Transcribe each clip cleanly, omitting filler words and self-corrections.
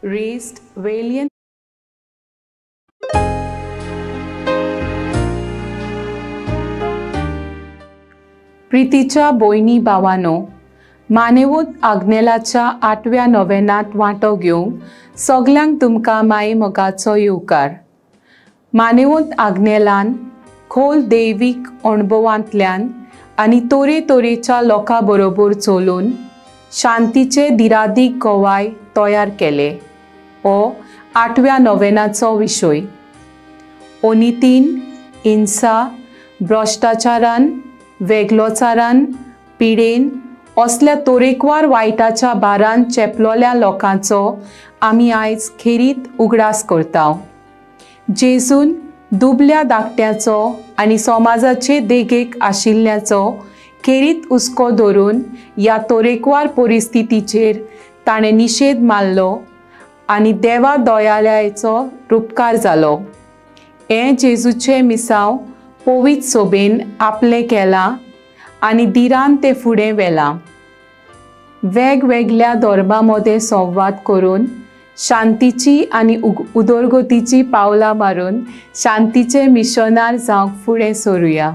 raised valiant प्रितीच्या भयणी भावानो, मानेवत आग्नेलाच्या आठव्या नोवेनांत वांटो घेवंक सगल्यांक तुमकां माई मोगाचो येवकार. मानेवत आग्नेलान खोल दैवीक अणभवांतल्यान आनी तरेतरेच्या लोकां बरोबर चलून शांतीचे दिरादीक गोवाय तयार केले. हो आठव्या नोवेनाचो विशय. अनितीन, हिंसा, भ्रश्टाचारान, वेगलोचारान, पिडेन असल्या तरेकवार वायटाच्या भारान चेपलोल्या लोकांचो आमी आयज खेरीत उगडास करता. जेजून दुबल्या धाकट्याचो आनी समाजाचे देगेक आशिल्ल्याचो खेरीत हुस्को धरून ह्या तरेकवार परिस्थितीचेर ताणें निशेध मारलो आनी देवा दयालयाचो रुपकार जालो. हें जेजूचें मिसांव पवित्र सोबेन आपलें केलां आनी दिरान तें फुडें व्हेलां. वेगवेगळ्या धर्मां मदें संवाद करून शांतीची आनी उदरगतीची पावलां मारून शांतीचे मिशनार जावंक फुडें सरुया.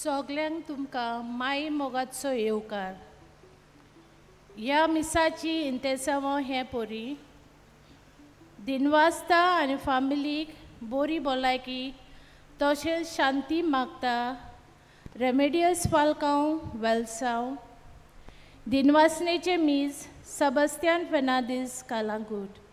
सगल्यांक तुमकां माई मोगाचो येवकार. ह्या मिसाची इंतेसांव हें पोरी दिनवासता आनी फामिलीक बोरी भलायकी तशेंच शांती मागता. रेमेडियस फाल्कांव वेलसांव. दिनवासनेचें मीस सेबास्तियान फेर्नांदीस कालांगूट.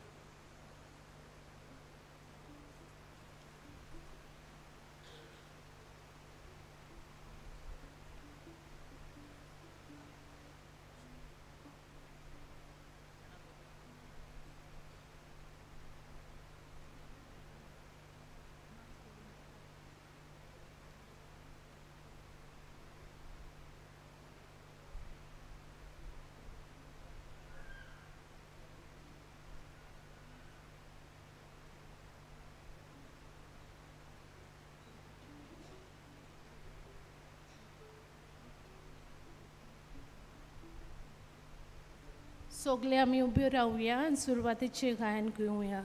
सगळे आमी उब्यो रावया आनी सुरवातेचें गायन घेवया.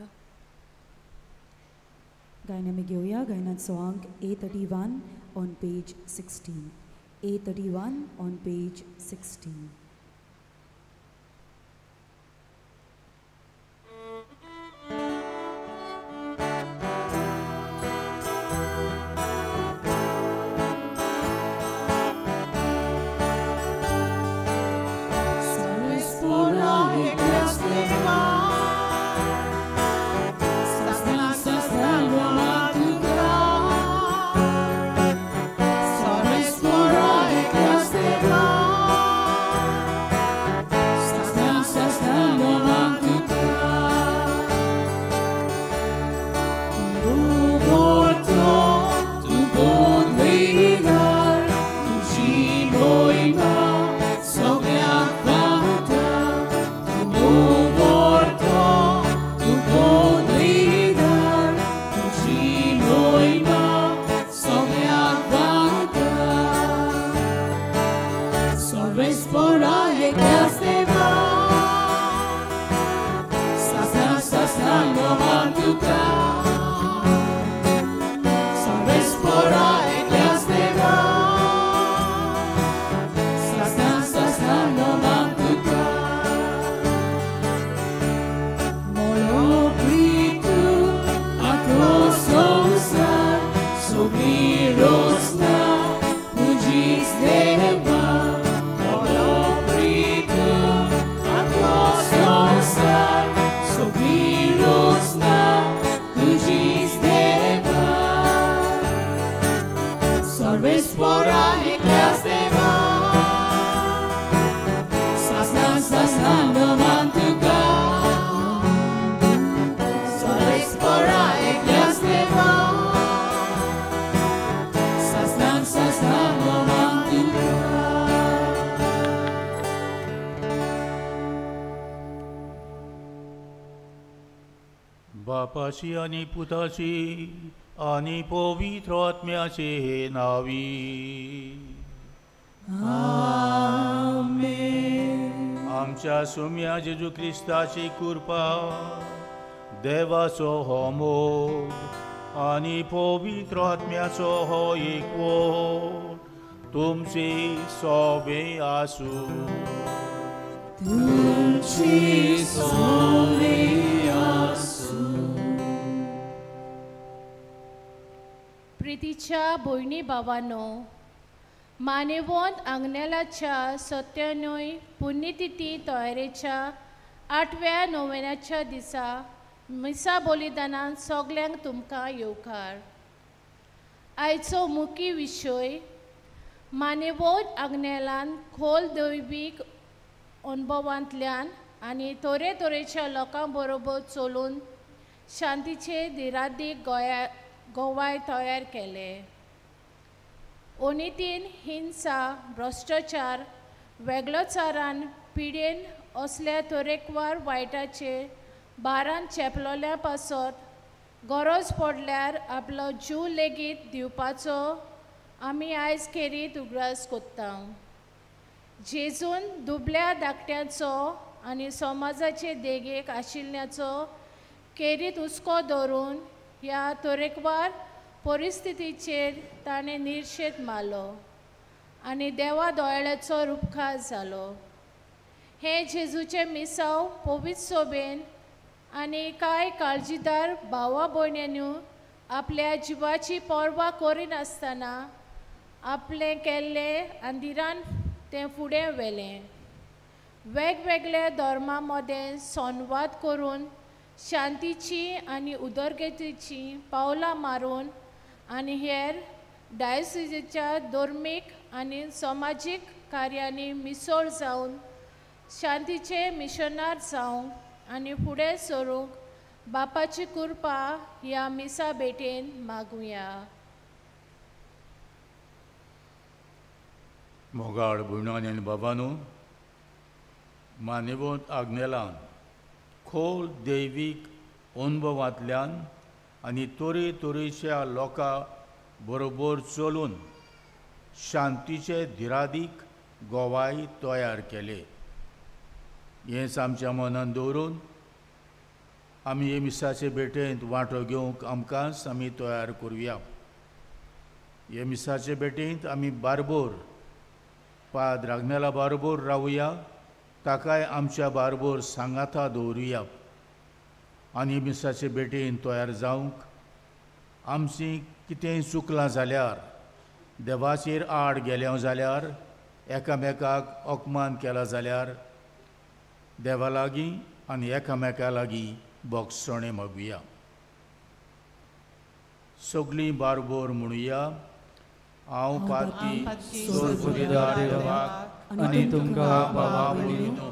गायन आमी घेवया. गायनाचो अंक A31 on page 16. A31 on page 16. Só respora e बापाची आनी पुताची आनी पवित्र आत्म्याचे नावी आमेन. आमच्या सुम्या जेजू क्रिस्ताची कृपा, देवाचो हो मोग आनी पवित्र आत्म्याचो हो एकवट तुमचे सोबे आसूं. तुमची सोबे आसूं. प्रितीच्या भयणी भावानो, मानेवंत आंगनेलाच्या सत्यानय पुण्यतिथी तयारेच्या 8व्या नोव्हेंब्राच्या दिसा मिसा बलिदानान सगल्यांक तुमकां येवकार. आयचो मुखी विशय मानेवंत आग्नेलान खोल दैवीक अणभवांतल्यान आनी तरेतरेच्या लोकां बरोबर चलून शांतीचे दिरादीक गोवाय तयार केले. अनितीन, हिंसा, भ्रश्टाचार, वेगळोचारान पिडेन असल्या तरेकवार वायटाचे बारान चेपलोल्या पासत गरज पडल्यार आपलो जीव लेगीत दिवपाचो आमी आयज खेरीत उगडास कोत्ता. जेजून दुबल्या धाकट्यांचो आनी समाजाचे देगेक आशिल्ल्याचो खेरीत हुस्को धरून ह्या तरेकवार परिस्थितीचेर ताणें निर्शेद मारलो आनी देवा दोळ्याचो रुपकार जालो. हें जेजूचें मिसांव पवित्र सोबेन आनी कांय काळजीदार भावा भयण्यांनी आपल्या जिवाची पर्वा करिनासतना आपलें केल्लें आंदिरान तें फुडें व्हेलें. वेगवेगळ्या धर्मां मदें संवाद करून शांतीची आनी उदरगतीची पावलां मारून आनी हेर डायसिजीच्या धर्मीक आनी समाजीक कार्यांनी मिसळ जावन शांतीचे मिशनार जावंक आनी फुडें सरूंक बापाची कृपा ह्या मिसा भेटेन मागुया. मोगाळ भयणांनी आनी बाबांनो, मानेवंत आग्नेलान खोल दैवीक अणभवांतल्यान आनी तरेतरेच्या लोकां बरोबर चलून शांतीचे धिरादीक गोवाय तयार केले. हेंच आमच्या मनान दवरून आमी हे मिसाचे भेटेंत वांटो घेवंक आमकांच आमी तयार करुया. हे मिसाचे भेटेंत आमी बारबोर पाद्र आग्नेला बारबोर रावया, ताकाय आमच्या बारबोर सांगाता दवरुया आनी मिसाचे भेटेन तयार जावंक आमची कितेंय चुकलां जाल्यार, देवाचेर आड गेल्या जाल्यार, एकामेकाक अपमान केला जाल्यार देवा लागीं आनी एकामेका लागीं बोगसणें मागुया. सगळीं बारबोर म्हणुया, हांव पाती सोरपुरीदार देवाक आनी तुमकां बाबा भयणीनो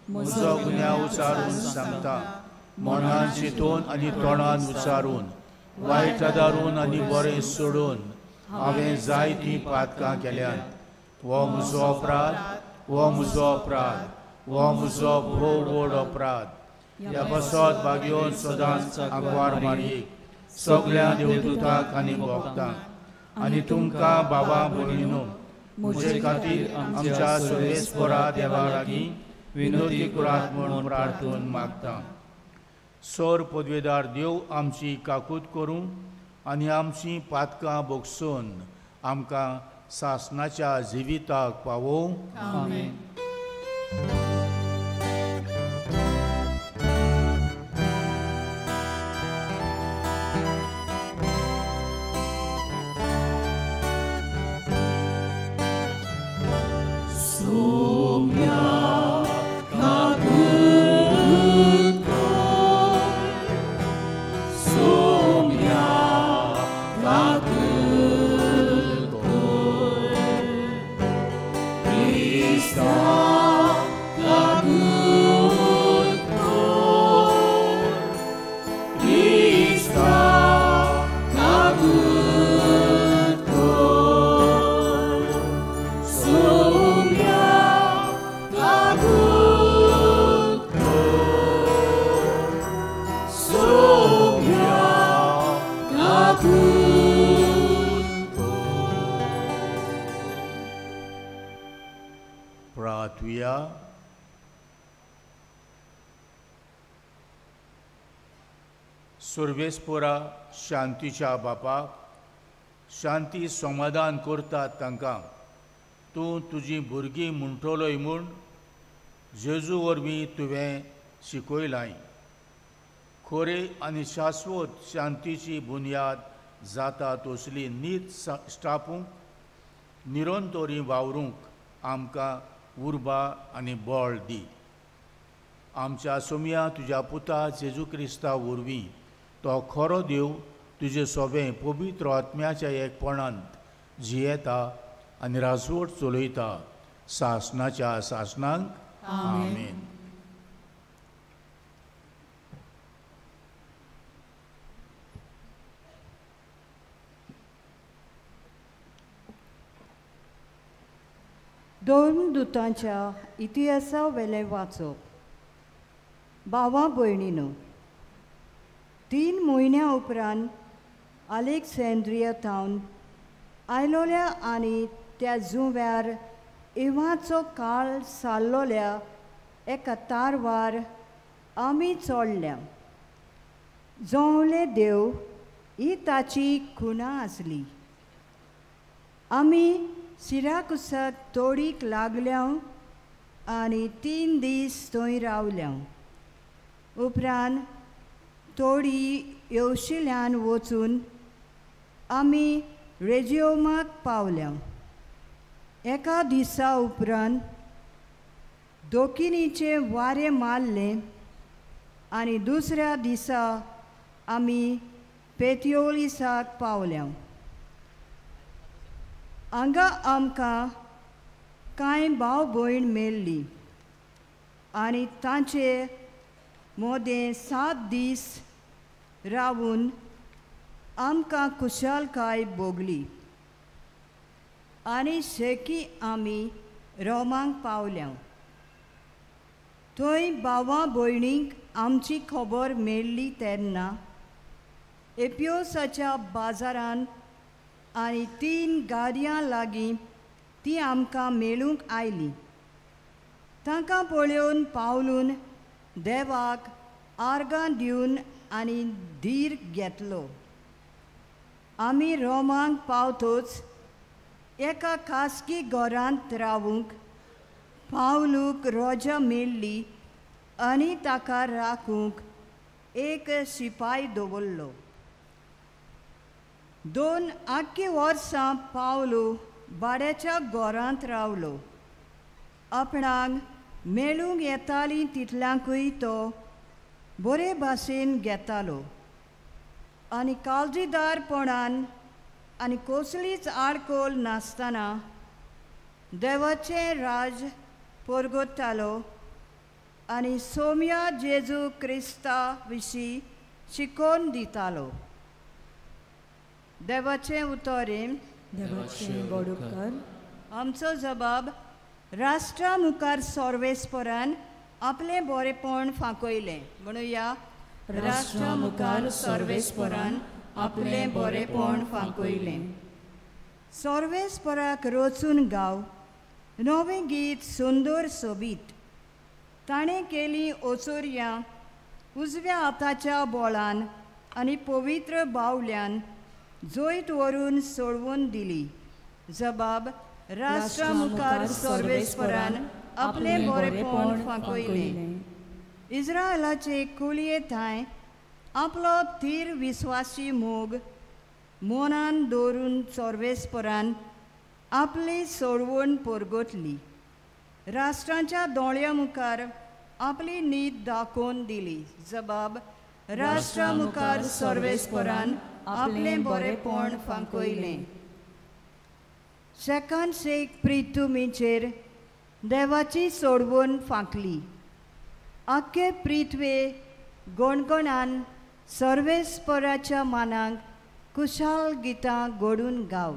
म्हजो गुन्यांव उचारून सांगता, मनान चिंतून आनी तोंडान उचारून, वायट दारून आनी बरें सोडून हांवें जायतीं पातकां केल्यांत. हो म्हजो अपराध, हो म्हजो अपराध, हो म्हजो भोव व्हड अपराध. ह्या पासत भाग्योन सदांच आंकवार मारयेक, सगळ्या देवदूतांक आनी भक्तांक आनी तुमकां बाबा भयणीनो म्हजे खातीर आमच्या सर्वेस्परा देवा लागीं विनोदी करात म्हूण प्रार्थून मागता. सर पदवेदार देव आमची काकूत करूं आनी आमची पातकां बोगसून आमकां सासनाच्या जिविताक पावोवं. आमेन. Stop. सर्वेस्पोरा शांतीच्या बापाक शांती समाधान करतात तांकां तूं तुजी भुरगीं म्हणटलोय म्हूण जेजू वरवीं तुवें शिकयलाय। खरे आनी शाश्वत शांतीची बुन्याद जाता तसली नीत स्थापूंक निरंतरी वावरूंक आमकां उर्बा आनी बळ दी। आमच्या सोमया तुज्या पुता जेजू क्रिस्ता वरवीं तो खरो देव तुजे सोबें पवित्र आत्म्याच्या एकपणांत जियेता आनी राजवट चलयता सासणाच्या सासणांक आमेन। दोन दुतांच्या इतिहासा वेलें वाचप। भावा भयणीनो, 3 म्हयन्या उपरांत अलेक्झांड्रिया थावन आयलोल्या आनी त्या जुंव्यार इवाचो काळ साल्लोल्या एका तारवार आमी चोडल्या। जोवले देव ही ताची खुणा आसली। आमी सिराकुसाक तोडीक लागल्या आनी 3 दीस थंय रावल्या। उपरांत तोडी येवशिल्यान वचून आमी रेजियोमाक पावल्या। एका दिसा उपरांत दोकिनीचें वारें मारलें आनी दुसऱ्या दिसा आमी पेत्योलिसाक पावल्या। हांगा आमकां कांय भाव भयण मेळ्ळी आनी तांचे मोदें 7 दीस रावून आमकां खुशालकाय भोगली आनी शेकी आमी रोमांक पावल्या। थंय भावा भयणींक आमची खबर मेळ्ळी तेन्ना एपियोसाच्या बाजारान आनी 3 गाडयां लागीं ती आमकां मेळूंक आयली। तांकां पळोवन पावलून देवाक आर्गां दिवन आनी धीर घेतलो। आमी रोमांक पावतोच एका खासगी घरांत रावूंक पावलूक रोजा मेळ्ळी आनी ताका राखूंक एक शिपाय दवरलो। 2 आख्खी वर्सां पावलू भाड्याच्या घरांत रावलो। आपणाक मेळूंक येताली तितल्यांकूय तो बरे भाशेन घेतालो आनी काळजीदारपणान आनी कसलीच आडखळ नासतना देवाचें राज परगटतालो आनी सोम्या जेजू क्रिस्ता विशीं शिकोवन दितालो। देवाचें उतर। देवाचें व्हड उपकार। आमचो जबाब राष्ट्रा मुखार सर्वेस्परान आपलें बरेपण फांकयलें। म्हणुया, राष्ट्रा मुखार सर्वेस्परान आपलें बरेपण फांकयलें। सर्वेस्पराक रचून गाव नवें गीत सुंदर सोबीत। ताणें केली ओचोरयां उजव्या हाताच्या बोळान आनी पवित्र बावल्यान जैत व्हरून सोडवून दिली। जबाब राष्ट्रा मुखार सर्वेस्परान आपलें बरेपण फांकयलें। इस्रायलाचे कुळये थांय आपलो थीर विस्वासी मोग मनान दवरून सर्वेस्परान आपली सोडवण परगटली। राष्ट्रांच्या दोळ्या मुखार आपली नीत दाखोवन दिली। जबाब राष्ट्रा मुखार सर्वेस्परान आपलें बरेपण फांकयलें। शेकान शेक प्रितुमीचेर देवाची सोडवण फांकली। आख्खे पृथ्वे गणगणान सर्वेस्पराच्या मानाक कुशाल गितां घडून गाव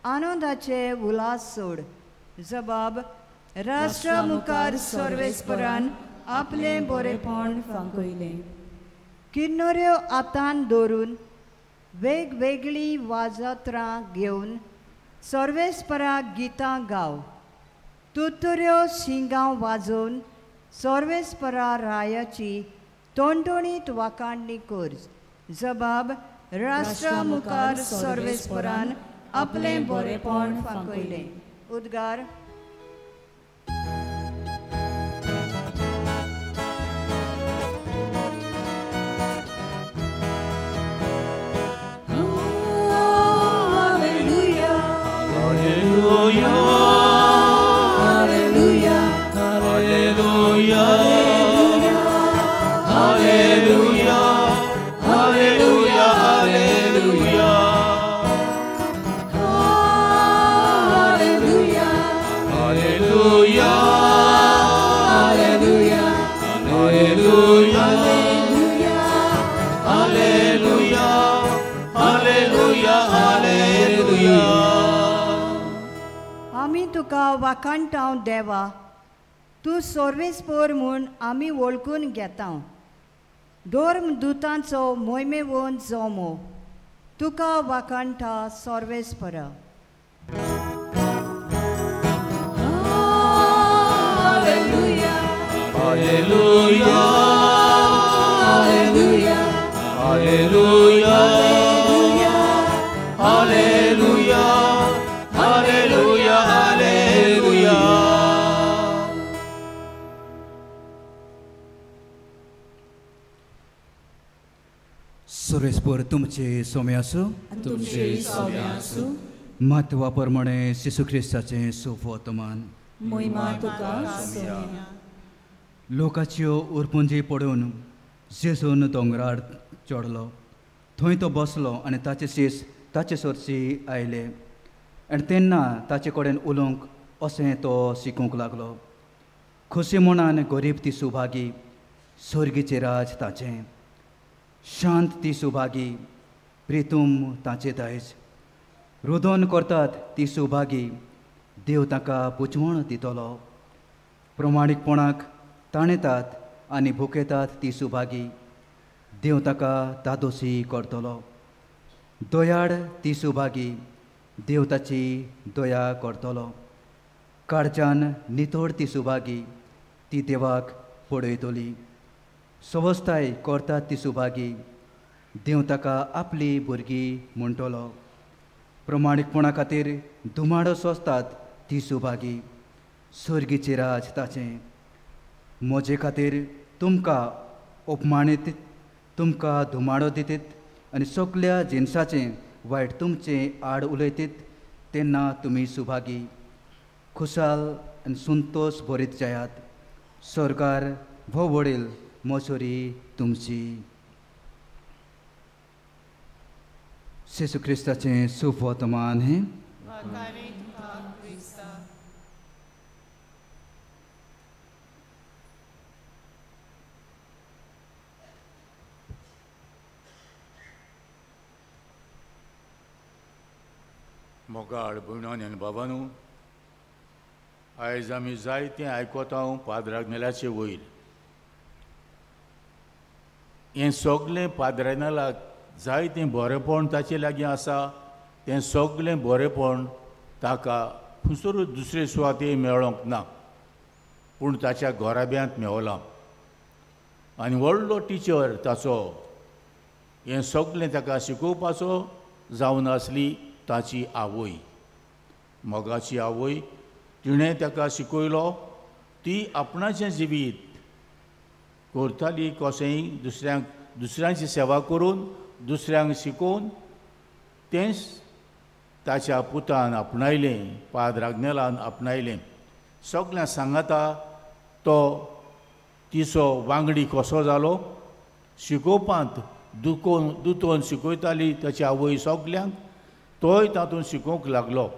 आनंदाचे उल्हास सोड। जबाब राष्ट्रा मुखार सर्वेस्परान आपलें बरेपण फांकयलें। किन्नऱ्यो हातान दवरून वेगवेगळीं वाजत्रां घेवन सर्वेस्पराक गितां गाव। तुतुऱ्यो शिंगां वाजोवन सर्वेस्परा रायाची तोंडोणीत वाखाणणी कर. जबाब राष्ट्रा मुखार सर्वेस्परान आपलें बरेपण फांकयलें. उद्गार. वाखाणटांव देवा, तूं सर्वेस्पर म्हूण आमी वळखून घेतांव. धर्म दुतांचो मोहिमेवन जमो तुका वाखाणटा सर्वेस्परा. Hallelujah, hallelujah, hallelujah, hallelujah, hallelujah, hallelujah. सुरेशपूर तुमचे सोम्य आसूं, तुमचे सौम्य आसूं. म्हत्वा प्रमाणे जेजू क्रिस्ताचें सुवर्तमान. महिमा तुका सोम्या. लोकाच्यो उरपुंजी पडून जेजून दोंगरार चडलो. थंय तो बसलो आनी ताचे शीस ताचे सरशी आयले आनी तेन्ना ताचे कडेन उलोवंक अशें तो शिकूंक लागलो. खोशी मनान गरीब ती सुभागी, सर्गीचें राज ताचें. शांत ती सुभागी, प्रितूम ताचें दायज. रुदन करतात ती सुभागी, देव ताका पुजवण दितलो. प्रमाणीकपणाक ताणेतात आनी भुकेतात ती सुभागी, देव ताका दादोशी करतलो. दयाळ ती सुभागी, देव ताची दया करतलो. काळजान नितळ ती सुभागी, ती देवाक पळयतली. सवस्ताय करतात ती सुभागी, देव ताका आपली भुरगीं म्हणटलो. प्रमाणीकपणा खातीर धुमाडो सोंसतात ती सुभागी, सर्गीचें राज ताचें. म्हजे खातीर तुमकां अपमानीत, तुमकां धुमाडो दितीत आनी सगल्या जिनसाचें वायट तुमचें आड उलयतीत तेन्ना तुमी सुभागी. खुशाल आनी संतोश भरीत जायात. सरकार भोव वडील मजोरी तुमची. जेजू क्रिस्ताचें सुवर्तमान हें. मोगाळ भयणांनी आनी बाबानू, आयज आमी जायतें आयकता पाद्राग्नेलाचे वयर. हें सगलें पाद्राग्नेलाक जायतें बरेंपण ताचे लागीं आसा, तें सगलें बरेंपण ताका खंयसरूच दुसरे सुवाते मेळोंक ना, पूण ताच्या घराब्यांत मेवलां. आनी व्हडलो टिचर ताचो हें सगलें ताका शिकोवपाचो जावन आसली ताची आवय, मोगाची आवय. तिणें ताका शिकयलो. ती आपणाचें जिवीत करताली कशेंय दुसऱ्यांक, दुसऱ्यांची सेवा करून, दुसऱ्यांक शिकोवन. तेंच ताच्या पुतान आपणायलें, पाद्र आग्नेलान आपणायलें. सगळ्यां सांगाता तो तिचो वांगडी कसो जालो. शिकोवपांत दुकोन दुतोन शिकयताली ताची आवय सगल्यांक, तोय तातूंत शिकोवंक लागलो.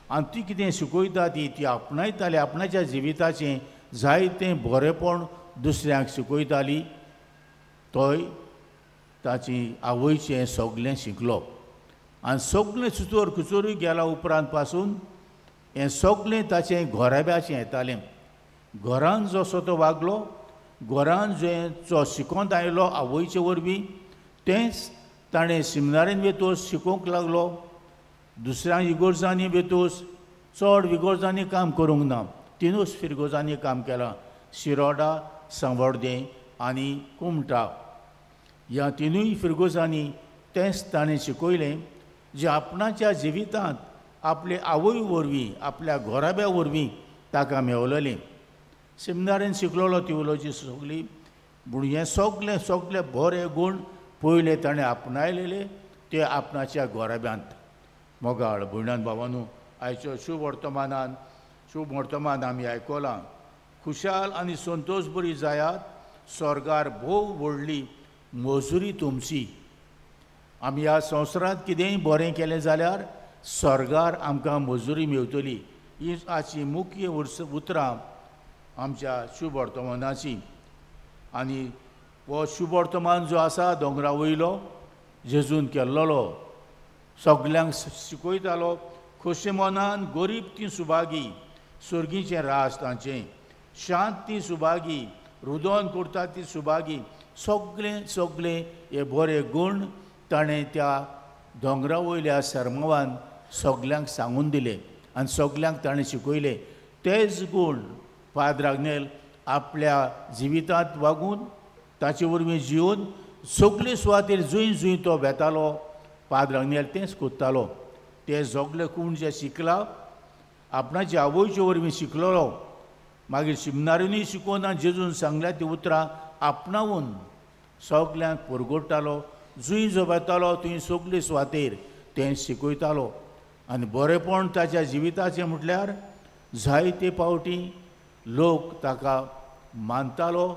आनी ती कितें शिकयता ती ती आपणायताली. आपणाच्या जिविताचें जायतें बरेंपण दुसऱ्यांक शिकयताली. तोय ताची आवयचें सगलें शिकलो. आनी सगलें सुचोर खुचोरूय गेल्या उपरांत पासून हें सगलें ताचें घराब्याचें येतालें. घरान जसो तो वागलो, घरान जो शिकोंत आयलो आवयचे वरवीं, तेंच ताणें सिमिनारीन वेतोस शिकोवंक लागलो. दुसऱ्या इगोर्जांनी वेतोस, चड इगोर्जांनी काम करूंक ना, तिनूच फिरगोजांनी काम केलां, शिरोडा, सांवड्डें आनी कुमटा ह्या तिनूय फिरगोजांनी तेंच ताणें शिकयलें जें आपणाच्या जिवितांत आपले आवय वरवीं आपल्या घोराब्या वरवीं ताका मेवलेलें. सेमिनारीन शिकलेलो तिवलोजी सगळी, पूण हें सगळें सगळे बरे गूण पयले ताणें आपणायलेले ते आपणाच्या घोराब्यांत. मोगाळ भयणान भावानू, आयच्यो शुभ वर्तमानान शुभ वर्तमान आमी आयकलां. खुशाल आनी संतोश बरी जायात, स्वर्गार भोव व्हडली मजुरी तुमची. आमी ह्या संवसारांत कितेंय बरें केलें जाल्यार स्वर्गार आमकां मजुरी मेवतली. ही आजची मुख्य उतरां आमच्या शुभ वर्तमानाची. आनी हो शुभ वर्तमान जो आसा दोंगरा वयलो जेजून केल्लोलो सगल्यांक शिकयतालो. खोशी मनान गरीब ती सुभागी, सर्गीचें राज तांचें, शांत ती सुभागी, रुदोन करता ती सुभागी. सगळें सगळें हे बरे गूण ताणें त्या दोंगरा वयल्या सर्मवान सगल्यांक सांगून दिले आनी सगल्यांक ताणें शिकयले. तेच गूण फादर आग्नेल आपल्या जिवितांत वागून ताचे वरवीं जिवन सगळे सुवातेर जंय जंय तो वेतालो फादर आग्नेल तेंच कोत्तालो. ते सगळे गूण जे शिकला आपणाचे आवयचे वरवीं शिकलेलो, मागीर शिमनारीनूय शिकोवन जेजून सांगल्या ती उतरां आपणावून सगल्यांक परगोडटालो. जंय जो वेतालो थंय सगळे सुवातेर तें शिकयतालो. आनी बरेंपण ताच्या जिविताचें म्हटल्यार जायते पावटी लोक ताका मानतालो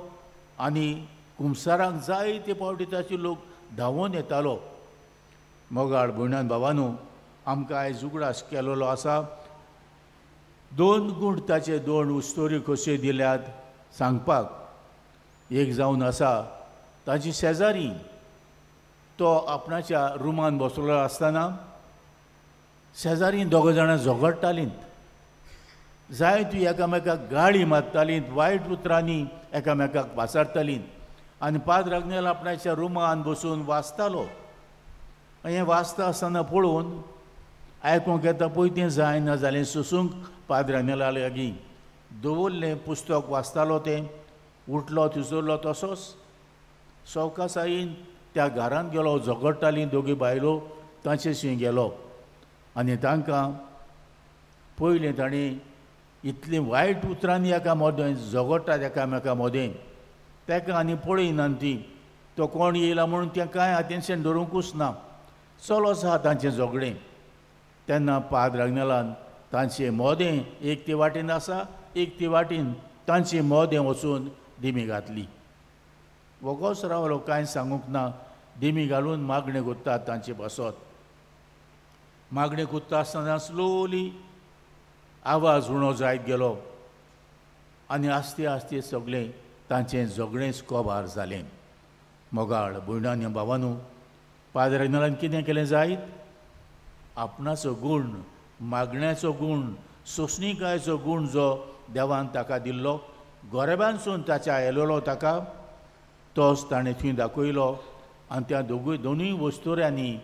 आनी कुमसारांक जायते पावटी ताचे लोक धांवून येतालो. मोगाळ भयणान भावानू, आमकां आयज उगडास केलेलो आसा. दोन गूण ताचे दोन उस्तोरी कश्यो दिल्यात सांगपाक. एक जावन आसा ताची शेजारी, तो आपणाच्या रुमान बसलो आसतना शेजारी दोग जाणां झगडटालीं, जाय ती एकामेकाक गाळी मारतालीं, वायट उतरांनी एकामेकाक पासारतालीं. आनी पाद्र आग्नेल आपणाच्या रुमान बसून वाचतालो. हें वाचता आसतना पळोवन आयकूंक येता पळय तें जायना जालें सोसूंक पाद्र आग्नेला लागीं दवरलें पुस्तक वाचतालो तें, उठलो थिसरलो तसोच सवकासायेन त्या घरांत गेलो. झगडटालीं दोगी बायलो तांचेशी गेलो आनी तांकां पयलें ताणें इतलीं वायट उतरांनी एका मदें झगडटात एकामेका मदें, ताका आनी पळयना ती तो कोण येयला म्हणून तें कांय अटेन्शन धरूंकूच ना, चलोच आहा तांचें झगडें. तेन्ना पाद्र आग्नेलान तांचे मोदें एक ते वाटेन आसा एक ते वाटेन तांचे मोदें वचून दिमी घातली. वोगोच रावलो, कांय सांगूंक ना. दिमी घालून मागणें कोत्ता तांचे बसत. मागणें कोत्ता आसतना स्लोली आवाज उणो जायत गेलो आनी आस्ते आस्ते सगळें तांचें झगडेंच कोबार जालें. मोगाळ भयणांनी भावानू, पाद्र आग्नेलान कितें केलें जायत, आपणाचो गूण, मागण्याचो गूण, सोंसणीकायेचो गूण जो देवान ताका दिल्लो, गोरेबानसून ताच्या आयलेलो ताका तोच ताणें थंय दाखयलो. आनी त्या दोगूय दोनूय वस्तुऱ्यांनी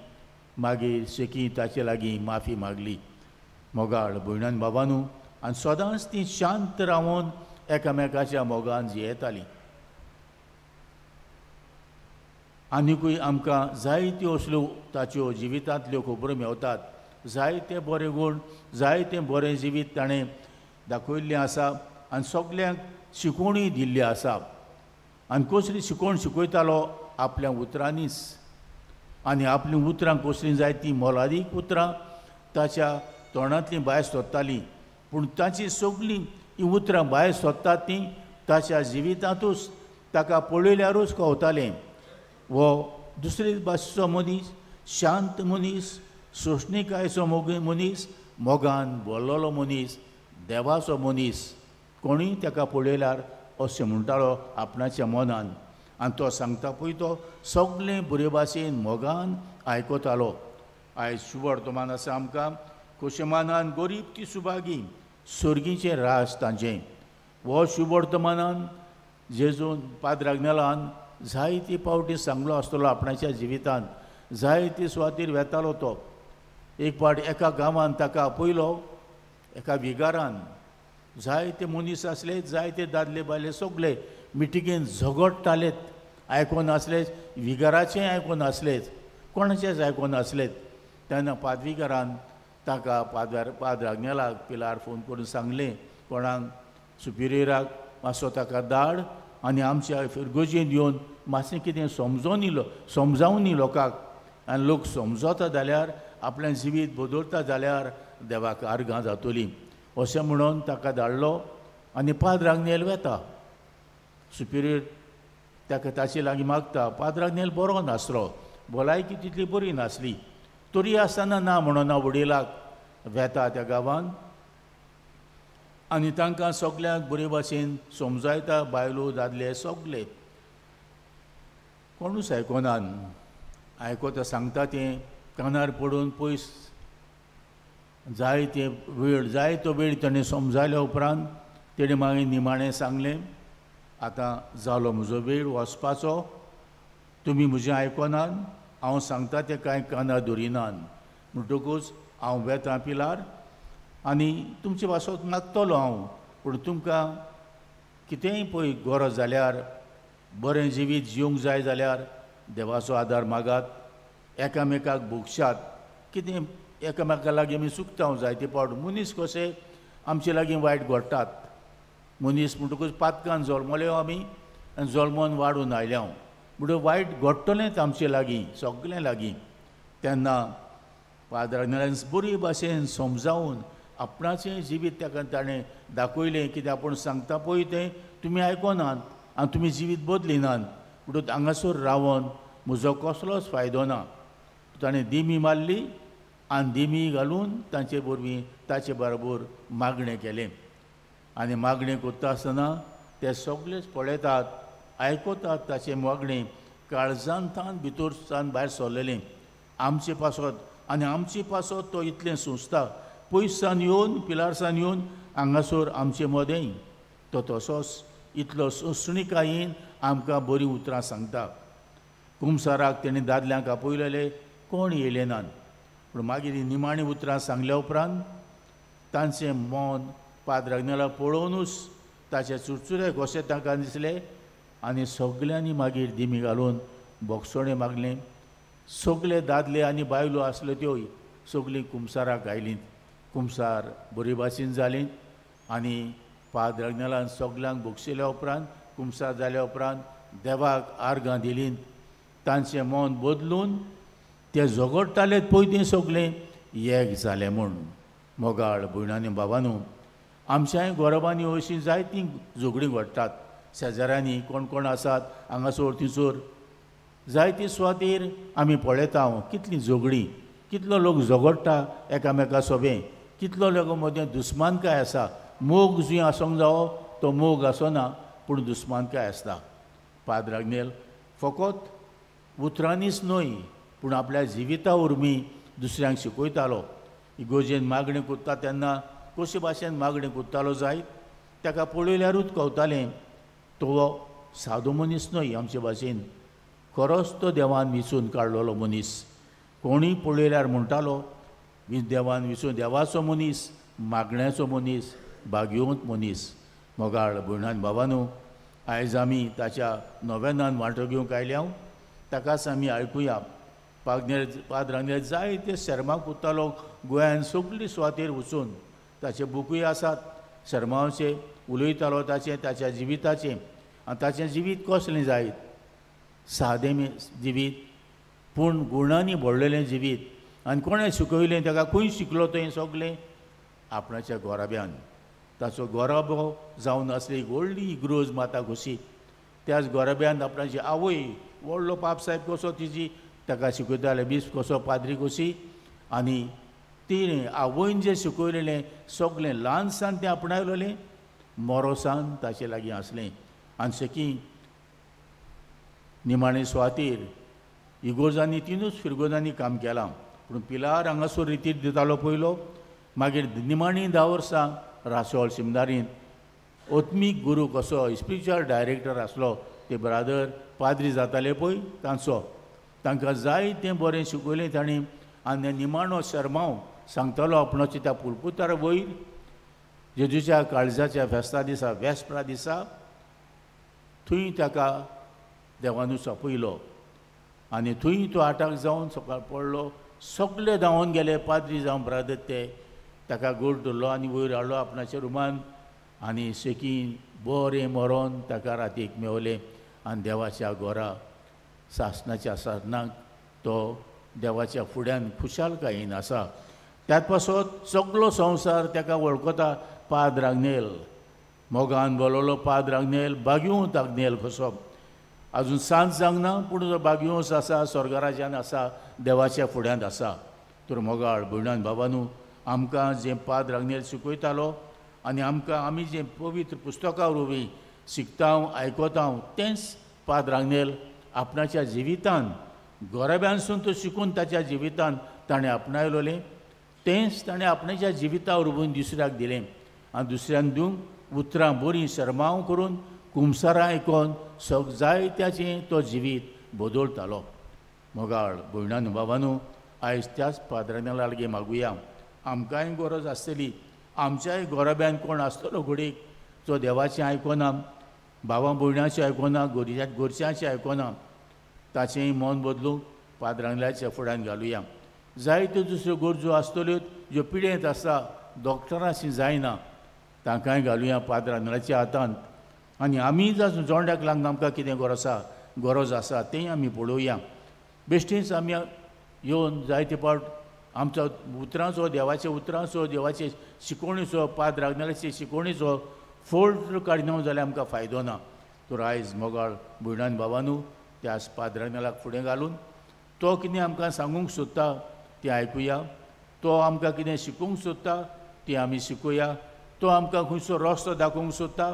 मागीर शेकी ताचे लागीं माफी मागली. मोगाळ भयणान बाबानू, आनी सदांच ती शांत रावन एकामेकाच्या मोगान जियेतालीं. आनिकूय आमकां जायत्यो असल्यो ताच्यो जिवितांतल्यो खबरो मेवतात. जायते बरे गूण, जायते बरें जिवीत ताणें दाखयल्लें आसा आनी सगल्यांक शिकवणूय दिल्ली आसा. आनी कसली शिकवण शिकयतालो आपल्या उतरांनीच, आनी आपलीं उतरां कसलीं जाय तीं मोलादीक उतरां ताच्या तोंडांतलीं भायर सोदतालीं. पूण ताचीं सगळीं हीं उतरां भायर सोदतात तीं ताच्या जिवितांतूच ताका पळयल्यारूच कवतालें. हो दुसरे भाशेचो मनीस, शांत मनीस, सोंसणीकायेचो मनीस, मोगान भरलेलो मनीस, देवाचो मनीस. कोणूय ताका पळयल्यार अशें म्हणटालो आपणाच्या मनान. आनी तो सांगता पळय तो सगळें बरे भाशेन मोगान आयकतालो. आयज शुभ वर्तमान आसा आमकां. खोशेमानान गरीब ती सुभागी, सर्गीचें राज तांचें. हो शुभ वर्तमानान जेजून पाद्र आग्नेलान जायते पावटी सांगलो आसतलो आपणाच्या जिवितांत. जायते सुवातेर वेतालो तो. एक पावट एका गांवान ताका आपयलो, एका विगारान. जायते मनीस आसले, जायते दादले बायले सगळे मिटिंगेन झगडटालेत, आयकोन आसलेच, विगाराचें आयकोन आसलेच, कोणाचेंच आयकोन आसलेच. तेन्ना पादविगारान ताका पाद्र आग्नेलाक पिलार फोन करून सांगलें, कोणाक सुपिरियराक मातसो ताका धाड आनी आमच्या फिरगोजेन येवन मातशें कितें समजोन इलो, समजावन लोकांक, आनी लोक समजता जाल्यार आपलें जिवीत बदलता जाल्यार देवाक आर्गां जातलीं अशें म्हणून ताका धाडलो. आनी पाद्र आग्नेल वेता, सुपिरियर ताका ताचे लागीं मागता. पाद्र आग्नेल बरो नासलो, भलायकी तितली बरी नासली, तरी आसतना ना म्हणून वडिलाक वेता त्या गांवान आनी तांकां सगल्यांक बरे भाशेन समजायता, बायलो दादले सगले. कोणूच आयकोनान, आयकोता सांगता तें कानार पडून पयस जायते वेळ, जायतो वेळ ताणें समजायल्या उपरांत तेणें मागीर निमाणें सांगलें, आतां जालो म्हजो वेळ वचपाचो, तुमी म्हजें आयकोनान, हांव सांगता तें कांय कानार दवरिनान, म्हणटकूच हांव वेतां पिलार आनी तुमचे पासत मागतलो हांव, पूण तुमकां कितेंय पळय गरज जाल्यार, बरें जिवीत जिवंक जाय जाल्यार देवाचो आदार मागात, एकामेकाक भोगशात. कितें एकामेका लागीं आमी चुकता जायते पावट, मनीस कशे आमचे लागीं वायट घडटात, मनीस म्हणटकूच पातकान जल्मले आमी आनी जल्मोन वाडून आयले हांव, म्हणटकूच वायट घडटलेंच आमचे लागीं, सगळें लागीं. तेन्ना पाद्र आग्नेलान बरी भाशेन समजावन आपणाचें जिवीत ताका ताणें दाखयलें, कितें आपूण सांगता पळय तें तुमी आयकोनात आनी तुमी जिवीत बदलिनात, म्हणटकूच हांगासर रावन म्हजो कसलोच फायदो ना. ताणें दिमी मारली आनी दिमी घालून तांचे वरवीं ताचे बरोबर मागणें केलें. आनी मागणें करता आसतना ते सगळेच पळयतात, आयकतात ताचें मागणें, काळजांतान भितर सान भायर सरलेलें आमचे पासत, आनी आमचे पासत तो इतलें सोंसता, पयसान येवन पिलारसान येवन हांगासर आमचे मदें तो तसोच इतलो सोंसणिकायेन आमकां बरीं उतरां सांगता. कुमसाराक तेणें दादल्यांक आपयलेले, कोण येयले नात, पूण मागीर निमाणी उतरां सांगल्या उपरांत तांचें मन पाद्र आग्नेलाक पळोवनूच ताचे चुरचुरे कशे तांकां दिसले आनी सगल्यांनी मागीर दिमी घालून बोगसोणें मागलें. सगले दादले आनी बायलो आसल्यो त्योय सगळीं कुमसाराक आयलीं, कुमसार बरी भाशेन जालीं आनी पाद्र आग्नेलान सगल्यांक भोगशिल्या उपरांत, कुमसार जाल्या उपरांत देवाक आर्गां दिलीं. तांचें मन बदलून ते झगडटाले पळय तें सगळें एक जालें म्हूण. मोगाळ भयणांनी बाबानू, आमच्याय गोरवांनी अशीं जायतीं झगडीं घडटात, शेजाऱ्यांनी कोण कोण आसात हांगासर थंयसर जायती सुवातेर आमी पळयता कितलीं झगडीं, कितलो लोक झगडटा एकामेका सोबें, कितलो लोकां मदें दुस्मानकाय आसा. मोग जंय आसूंक जावो तो मोग आसना, पूण दुस्मानकाय आसता. पाद्र आग्नेल फकत उतरांनीच न्हय पूण आपल्या जिविता वरवीं दुसऱ्यांक शिकयतालो. इगोजेन मागणें करता तेन्ना कशे भाशेन मागणें करतालो जायत, ताका पळयल्यारूच कवतालें तो सादो मनीस न्हय आमचे भाशेन, खरोच तो देवान विचून काडलेलो मनीस. कोणूय पळयल्यार म्हणटालो देवान विचून, देवाचो मनीस, मागण्याचो मनीस, भाग्यवंत मनीस. मोगाळ भयणान बाबानू, आयज आमी ताच्या नोवेनान वांटो घेवंक आयल्या, ताकाच आमी आयकुया. पाद्र आग्नेल जायते शर्मा करतालो गोंयान सगळी सुवातेर वचून, ताचे बुकूय आसात शर्माचे, उलयतालो ताचें, ताच्या जिविताचें. आनी ताचें जिवीत कसलें जायत, सादें जिवीत पूण गुणांनी भरलेलें जिवीत. आनी कोणें शिकयलें ताका, खंय शिकलो तो हें सगळें आपणाच्या गोराब्यान. ताचो गोराबो जावन आसली एक व्हडली इग्रोज माता घोशी, त्याच गोराब्यान आपणाची आवय व्हडलो पापसाहेब कसो तिजी ताका शिकयताले, बीस कसो पाद्री कशी. आनी तिणें आवयन जें शिकयलेलें सगळें ल्हानसान तें आपणायलेलें, मोरोसान ताचे लागीं आसलें. आनी सकी निमाणे सुवातेर इगोर्जांनी, तिनूच फिरगोजांनी काम केलां, पूण पिलार हांगासर रितीर दितालो पयलो, मागीर निमाणी 10 वर्सां रासोळ शिमदारीन आत्मीक गुरू कसो स्पिरिच्युअल डायरेक्टर आसलो ते ब्रादर पाद्री जाताले पळय तांचो, तांकां जाय तें बरें शिकयलें तांणी. आनी निमाणो शर्मांव सांगतालो आपणाचे त्या पुलपुतार वयर जेजूच्या काळजाच्या फेस्ता दिसा, वेस्प्रा दिसा थंय ताका देवानूच आपयलो आनी थंय तो आटाक जावन सकाळ पडलो. सगळे धांवून गेले, पाद्री जावं ब्रादर ते ताका गोड धरलो आनी वयर हाडलो आपणाच्या रुमान आनी शेकी बरें मरोन ताका रातीक मेवलें आनी देवाच्या घरा सासणाच्या सासणाक तो देवाच्या फुड्यान खुशालकायेन आसा. त्यात पासत सगलो संवसार ताका वळखता पाद्र आग्नेल, मोगान बोलवलो पाद्र आग्नेल, बागयोंत आग्नेल कसो अजून सांज जावंक ना पूण जो बागयोंस आसा स्वर्गराज्यान आसा, देवाच्या फुड्यांत आसा. तर मोगाळ भयणान बाबानू, आमकां जें पाद्र आग्नेल शिकयतालो आनी आमकां आमी जें पवित्र पुस्तकां वरवीं शिकता आयकता तेंच पाद्र आग्नेल आपणाच्या जिवितान गोराब्यानसून तो शिकून ताच्या जिवितान ताणें आपणायलोलें तेंच ताणें आपणाच्या जिविता वरवीं दुसऱ्याक दिलें आनी दुसऱ्यान दिवंक उतरां बरीं शर्मांव करून कुमसारां आयकोन सग जायत्याचें तो जिवीत बदलतालो. मोगाळ भयणानू बाबानू, आयज त्याच पाद्रांना लागीं मागुया. आमकांय गरज आसतली, आमच्याय गोराब्यान कोण आसतलो घडयेक जो देवाचें आयकोना, बाबा भयणाचें आयकोना, गोरच्यांचें आयकोना, ताचेंय मन बदलूंक पाद्रांगल्याच्या फुड्यान घालुया. जायत्यो दुसऱ्यो गरजो आसतल्यो ज्यो पिडेंत आसा, डॉक्टरांशी जायना, तांकांय घालुया पाद्रांगल्याच्या हातांत. आनी आमी जावं जोंड्याक लागून आमकां कितें गरज आसा तेंय आमी पळोवया. बेश्टीच आमी येवन जायते फावट आमचो उतरांचो, देवाच्या उतरांचो, देवाचे शिकोवणेचो, पाद्र आग्नेलाचे शिकोवणेचो फोल्ट काडिना जाल्यार आमकां फायदो ना. तर आयज मोगाळ भयणान बाबानू, त्याच पाद्र आग्नेलाक फुडें घालून तो कितें आमकां सांगूंक सोदता तें आयकुया, तो आमकां कितें शिकोवंक सोदता तें आमी शिकुया, तो आमकां खंयचो रस्तो दाखोवंक सोदता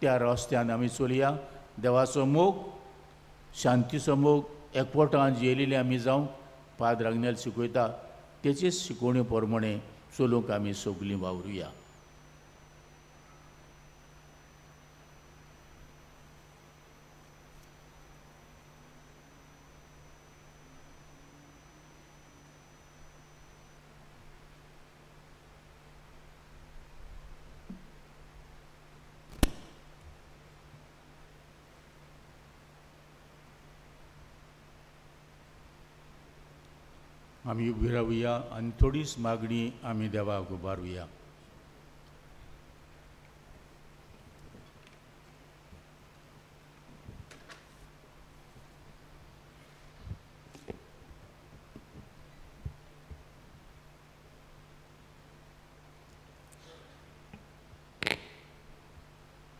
त्या रस्त्यान आमी चलया. देवाचो मोग, शांतीचो मोग एकवटान जियेलेले आमी जावंक पाद्र आग्नेल शिकयता तेचेच शिकोवणे प्रमाणे चलूंक आमी सगलीं वावरुया. आमी उबी रावया आनी थोडीच मागणी आमी देवाक उबारुया.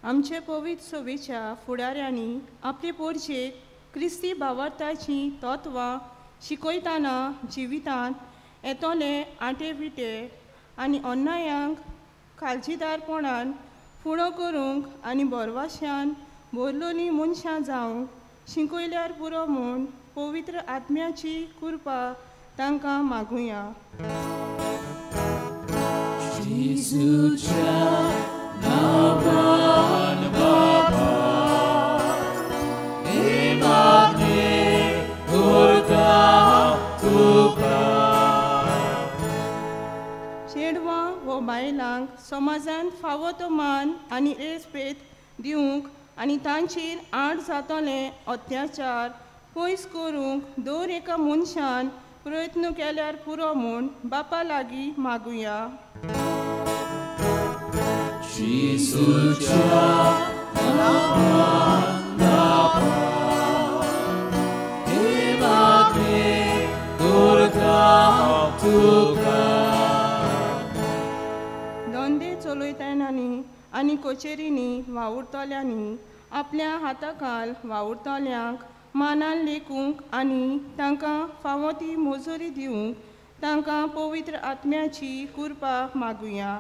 आमचे पवित्र सभेच्या फुडाऱ्यांनी आपले पोरचेक क्रिस्ती भावार्थाची तत्वां शिकयतना जिवितांत येतले आटे विटे आनी अन्यायांक काळजीदारपणान फुडो करूंक आनी बरवाश्यान भरलोलीं मनशां जावंक शिकयल्यार पुरो म्हूण पवित्र आत्म्याची कृपा तांकां मागुया. चेडवां वो बायलांक समाजांत फावो तो मान आनी रेस्पेद दिवंक आनी तांचेर आड जातले अत्याचार पयस करूंक दर एका मनशान प्रयत्न केल्यार पुरो म्हूण बापा लागीं मागुया. धंदे चलयतल्यांनी आनी कचेरींनी वावुरतल्यांनी आपल्या हाताखाल वावुरतल्यांक मानान लेखूंक आनी तांकां फावो ती मजुरी दिवंक तांकां पवित्र आत्म्याची कृपा मागुया.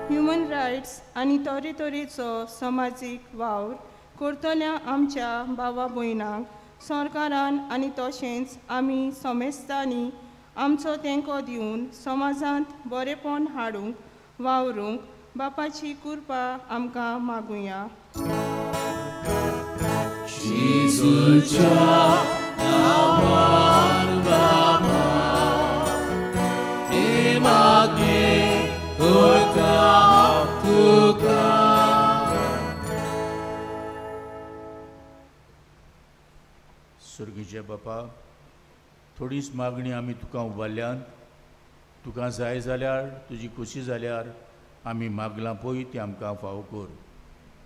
ह्युमन रायट्स आनी तरेतरेचो समाजीक वावर करतल्या आमच्या भावा भयणांक सरकारान आनी तशेंच आमी समेस्तांनी आमचो तेंको दिवन समाजांत बरेपण हाडूंक वावरूंक बापाची कृपा आमकां मागुया. जेजूच्या नांवान बाबा हें मागणें करता तुका. सुर्गीचे बापा, थोडीच मागणी आमी तुका उबारल्यान, तुका जाय जाल्यार तुजी खुशी जाल्यार आमी मागलां पळय ती आमकां फावो कर.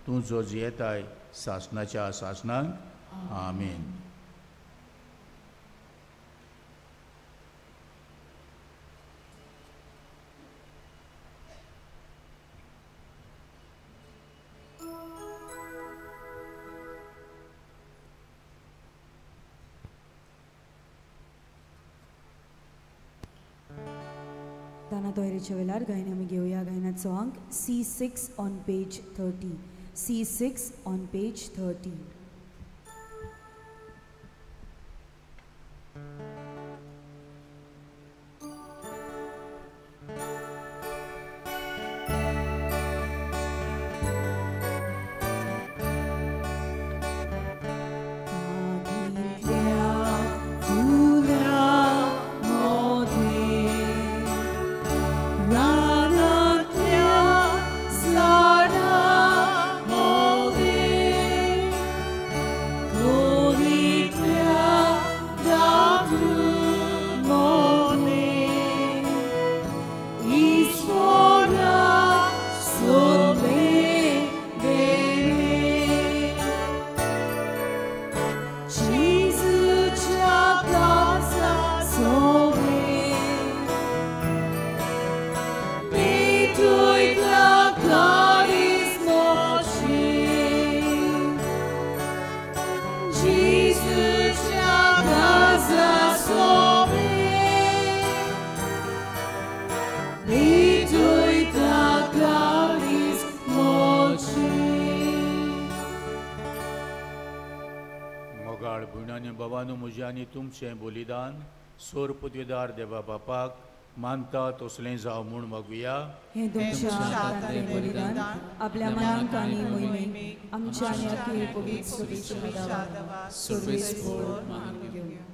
तूं जो जियेताय सासणाच्या सासणाक, आमेन. दाना तयारीच्या वेळार गायन आमी घेवया गायनाचो अंक C6 on page 30. C6 on page 30. म्हजें आनी तुमचें बलिदान सोर पदवीदार देवा बापाक मानता तसलें जावं म्हूण मागुया. हें तुमच्या हातांतलें बलिदान आपल्या मनाक आनी मोहिमेक आमच्या आनी अखिल पवित्र सभेच्या सर्वेस्पोर मानून घेवया.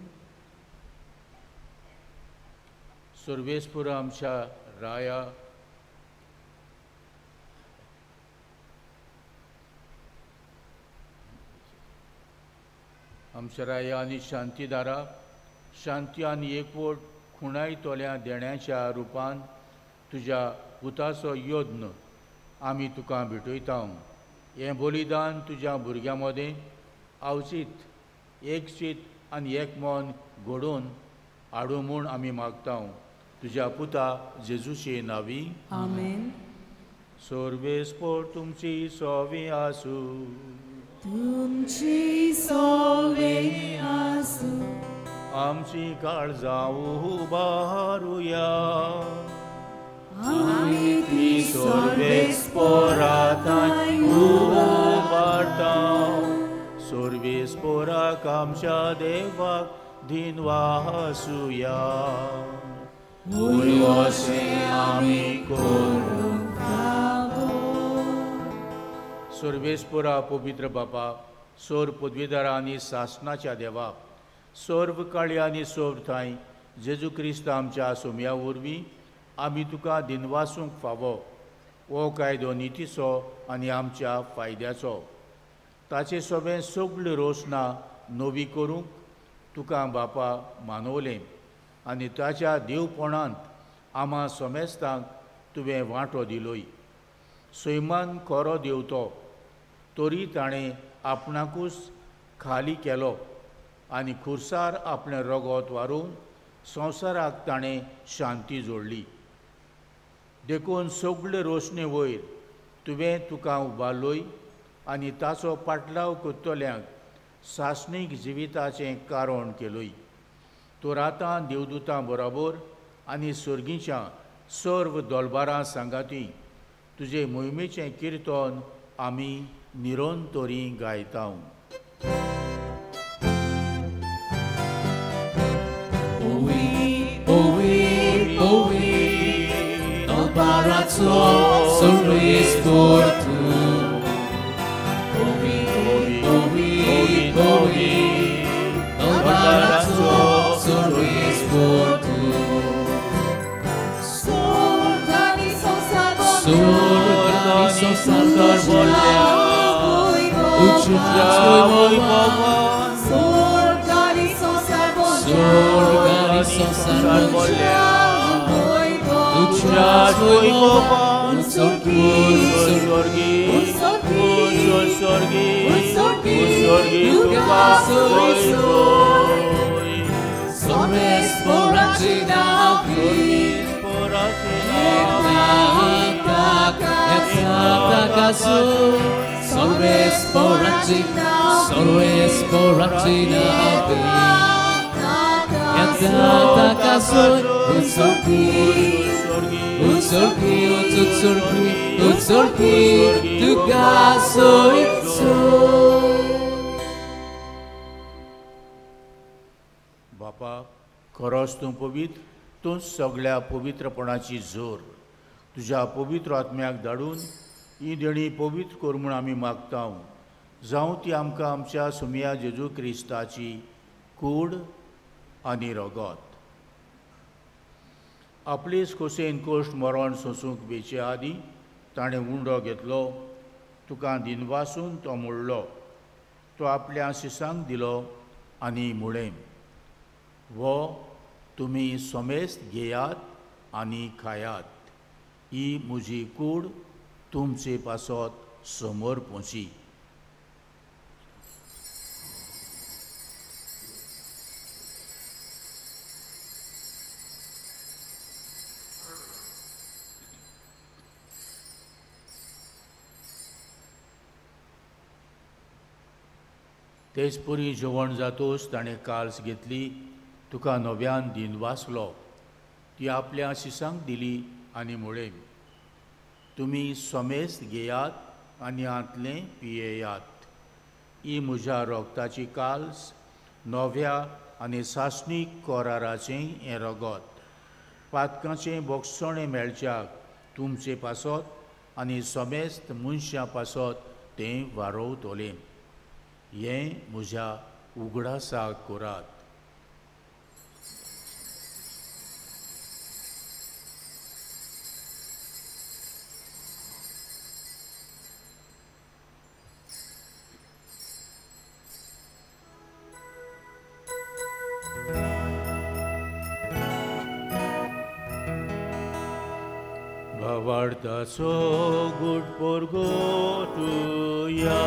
सर्वेस्पोर आमच्या राया आमच्या राया आनी शांतीदारा शांती आनी एकवट खुणाय तोल्या देण्याच्या रुपान तुज्या पुताचो यत्न आमी तुका भेटयता. हें बलिदान तुज्या भुरग्यां मदें आवचीत एकचीत आनी एकमन घडोवन हाडूं म्हूण आमी मागता तुज्या पुता जेजूचे नांवी, आमेन. सर्वेस्पोर तुमची सोवी आसूं. तुमची सोवे आसूं. आमची काळजां उबारुया. आमी ती सर्वेस्पोरा थंय उबारता. सर्वेस्पोराक आमच्या देवाक दिनवासुया. वय अशें आमी करूंक फावो. सर्वेस्पोरा पवित्र बापा, सोर पदवीदारा आनी सासणाच्या देवा, सर्व काळी आनी सर्व ठांय जेजू क्रिस्त आमच्या सोम्या वरवीं आमी तुका दिनवासूंक फावो. हो कायदो नितीचो आनी आमच्या फायद्याचो. ताचे सोबें सगळ्यो रोसना नवी करूंक तुका बापा मानवलें आनी ताच्या देवपणांत आमा समेस्तांक तुवें वांटो दिलोय. सैमान खरो देव तो, तरी ताणें आपणाकूच खाली केलो आनी खुर्सार आपलें रगत वारून संवसाराक ताणें शांती जोडली. देखून सगळे रोशणे वयर तुवें तुका उबारलोय आनी ताचो पाटलाव करतल्यांक सासणीक जिविताचें कारण केलोय. तर आतां देवदूतां बरोबर आनी सर्गीच्या सर्व दोलबारां सांगाती तुजे मोहिमेचें किर्तन आमी निरंतरी गायता. Sorris por tu, ovi, ovi, ovi, बोलल्या तुज्या वैभवान स्वर्ग आनी संवसार बोलल्या तुज्या वैभवान स्वर्गी स्वर्गी स्वर्गी तुका सोय बापा खरोच तूं पवित्र, तूं सगळ्या पवित्रपणाची जोर। तुज्या पवित्र आत्म्याक धाडून ही देणी पवित्र कर म्हूण आमी मागता। जावं ती आमकां आमच्या सुमया जेजू क्रिस्ताची कूड आनी रगत। आपलीच खोशेन कोश्ट मरण सोंसूंक वेचे आदीं ताणें उंडो घेतलो, तुका दिनवासून तो मोडलो, तो आपल्या शिसांक दिलो आनी म्हळें, वो तुमी समेस्त घेयात आनी खायात, ही म्हजी कूड तुमचे पासत समोर पोची। तेच पुरी जेवण जातोच ताणें काल्स घेतली, तुका नव्यान दिन वाचलो, ती आपल्या शिसांक दिली आनी म्हळें, तुमी समेस्त घेयात आनी हांतलें पियेयात, ही म्हज्या रोगताची काल्स नव्या आनी सासणीक कराराचें हें रगत, पातकांचें बोगसणें मेळच्याक तुमचे पासत आनी समेस्त मनशां पासत तें वारोवतलें, हें म्हज्या उगडासाक करात। भावार्थाचो गुड परगटुया,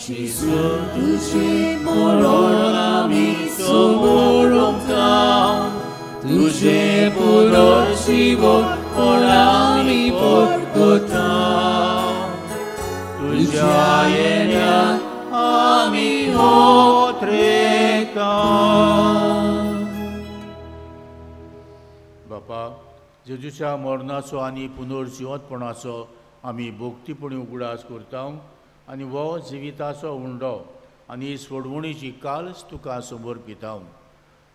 जेजू तुजें मरण आमी समोरता, तुजें पुनर्जीवनपण आमी परतता, तुज्या येण्याक आमी ओत्रेता। बापा, जेजूच्या मरणाचो आनी पुनर्जिवंतपणाचो आमी भक्तीपणी उगडास करता आनी हो जिविताचो उंडो आनी सोडवणीची काल्स तुका समर्पिता।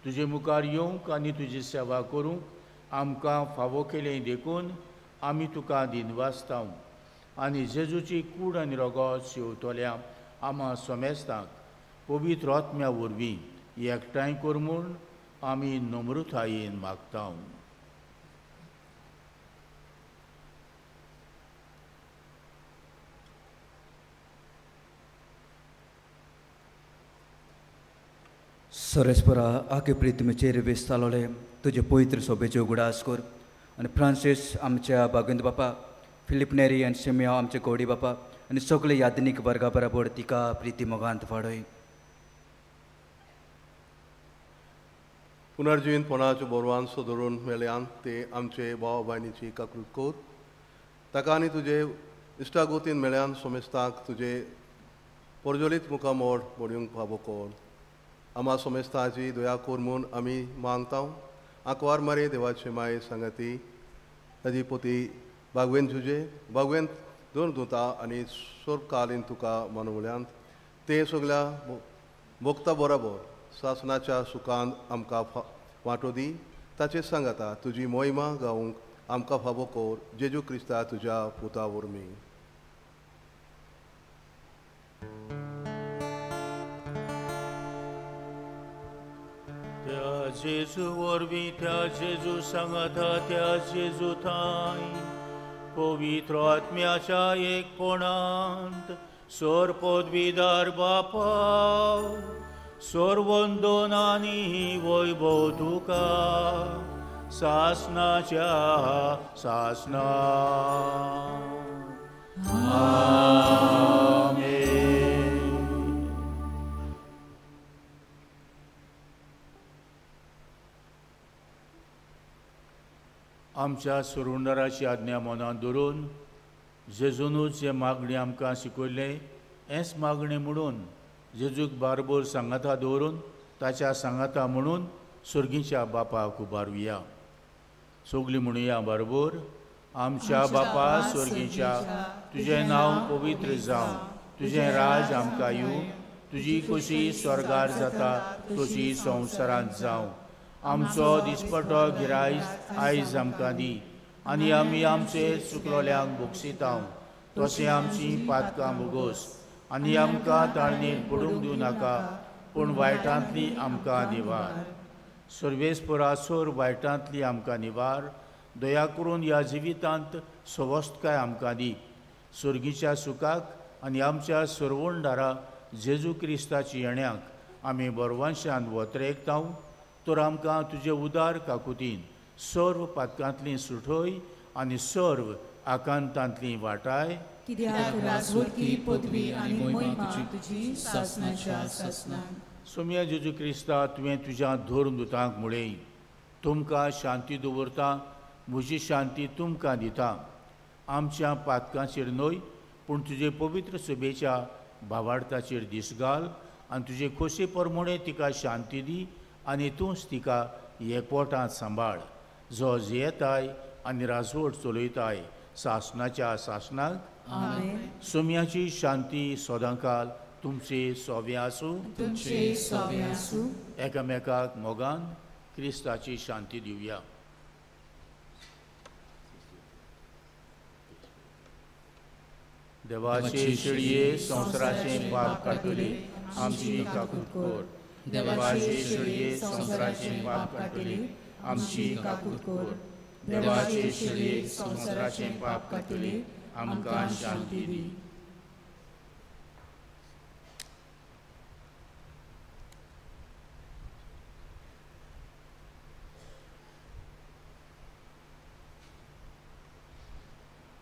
तुजे मुखार येवंक आनी तुजी सेवा करूंक आमकां फावो केलें देखून आमी तुका दिनवासता आनी जेजूची कूड आनी रगत शेवतल्या आमा समेस्तांक पवित्र आत्म्या वरवीं एकठांय कर म्हूण आमी नम्रतायेन मागता। सरेस्परा आके प्रितमेचेर वेस चालवले तुजे पवित्र सोबेच्यो उगडास कर आनी फ्रांसीस आमच्या बागवंत बापा, फिलीप नेरी आनी सिमिया आमचे गौडी बापा आनी सगळे यादनीक वर्गा बराबर तिका प्रिती मोगांत वाडय। पुनर्जिवीतपणाच्यो बोरवान सोदरून मेल्यान ते आमचे भाव भयणीची काकृत कर, ताका आनी तुजे इश्टागोतीन मेल्यान सोमेस्ताक तुजे परजोलीत मुखामोड बडयूंक फावो कर। आमा सोमेस्ताची दया कर म्हूण आमी मागता। आंकवार मारे देवाचे माये सांगाती ताजी पोती बागवेन तुजे बागवेन दोन धुता आनी सोर्पकालीन तुका मनवल्यांत ते सगळ्या भोगता बरोबर सासनाच्या सुखान आमकां वांटो दी, ताचे सांगाता तुजी मोहिमा गावंक आमकां फावो कर, जेजू क्रिस्ता तुज्या पुता वरवीं। त्या जेजू वरवीं, त्या जेजू सांगाता, त्या जेजू थांय पवित्र आत्म्याच्या एकपणांत सोर पदवीदार बापा सोरवंदन आनी वैभव तुका सासनाच्या सासना. आमेन. आमच्या सुरुंदराची आज्ञा मनांत धरून जेजूनूच हें मागणें आमकां शिकयलें हेंच मागणें म्हणून जेजूक बारबोर सांगाता दवरून ताच्या सांगाता म्हणून सुर्गीच्या बापाक उबारुया. सगळीं म्हणुया बारबोर. आमच्या बापा स्वर्गीच्या, तुजें नांव पवित्र जावं, तुजें राज आमकां येवं, तुजी खोशी स्वर्गार जाता तशी संवसारांत जावं. आमचो दिसपटो गिरायस आयज आमकां दी आनी आमी आमचे चुकलोल्यांक बोगसितांव तशें आमची पातकां बोगोस आनी आमकां ताळणेर पडूंक दिवं नाका पूण वायटांतली आमकां निवार. सर्वेस्परा सोर वायटांतली आमकां निवार. दया करून ह्या जिवितांत सवस्तकाय आमकां दी. सुर्गीच्या सुखाक आनी आमच्या सरवणदारा जेजू क्रिस्ताची येण्याक आमी बरवांशान वतरेकतांव तर आमकां तुजे उदार काकुतीन सर्व पातकांतली सुठय आनी सर्व आकांतांतली वाटाय. कित्याक राजवटकी पदवी आनी महिमा तुजी सासणाच्या सासणाक. सोम्या जेजू क्रिस्ता, तुवें तुज्या धर्म दुतांक म्हळें, तुमकां शांती दवरता, म्हजी शांती तुमकां दिता. आमच्या पातकांचेर न्हय पूण तुजे पवित्र सभेच्या भावार्थाचेर दीस घाल आनी तुजे खोशी प्रमाणे तिका शांती दी आनी तूंच तिका एकवटांत सांबाळ, जो जियेताय आनी राजवट चलयताय सासणाच्या सासणाक. सोम्याची शांती सदांकाल तुमचे सोवे आसूं. तुमचे सोवे आसूं. एकामेकाक मोगान क्रिस्ताची शांती दिवया. देवाचे शेळये संवसाराचें पाप काडटली आमची काकूट कर. देवाचे शेळये संवसाराचें पाप काडटली आमची काकूट कर. देवाचे शेळये संवसाराचें पाप काडटली आमकां शांती दी.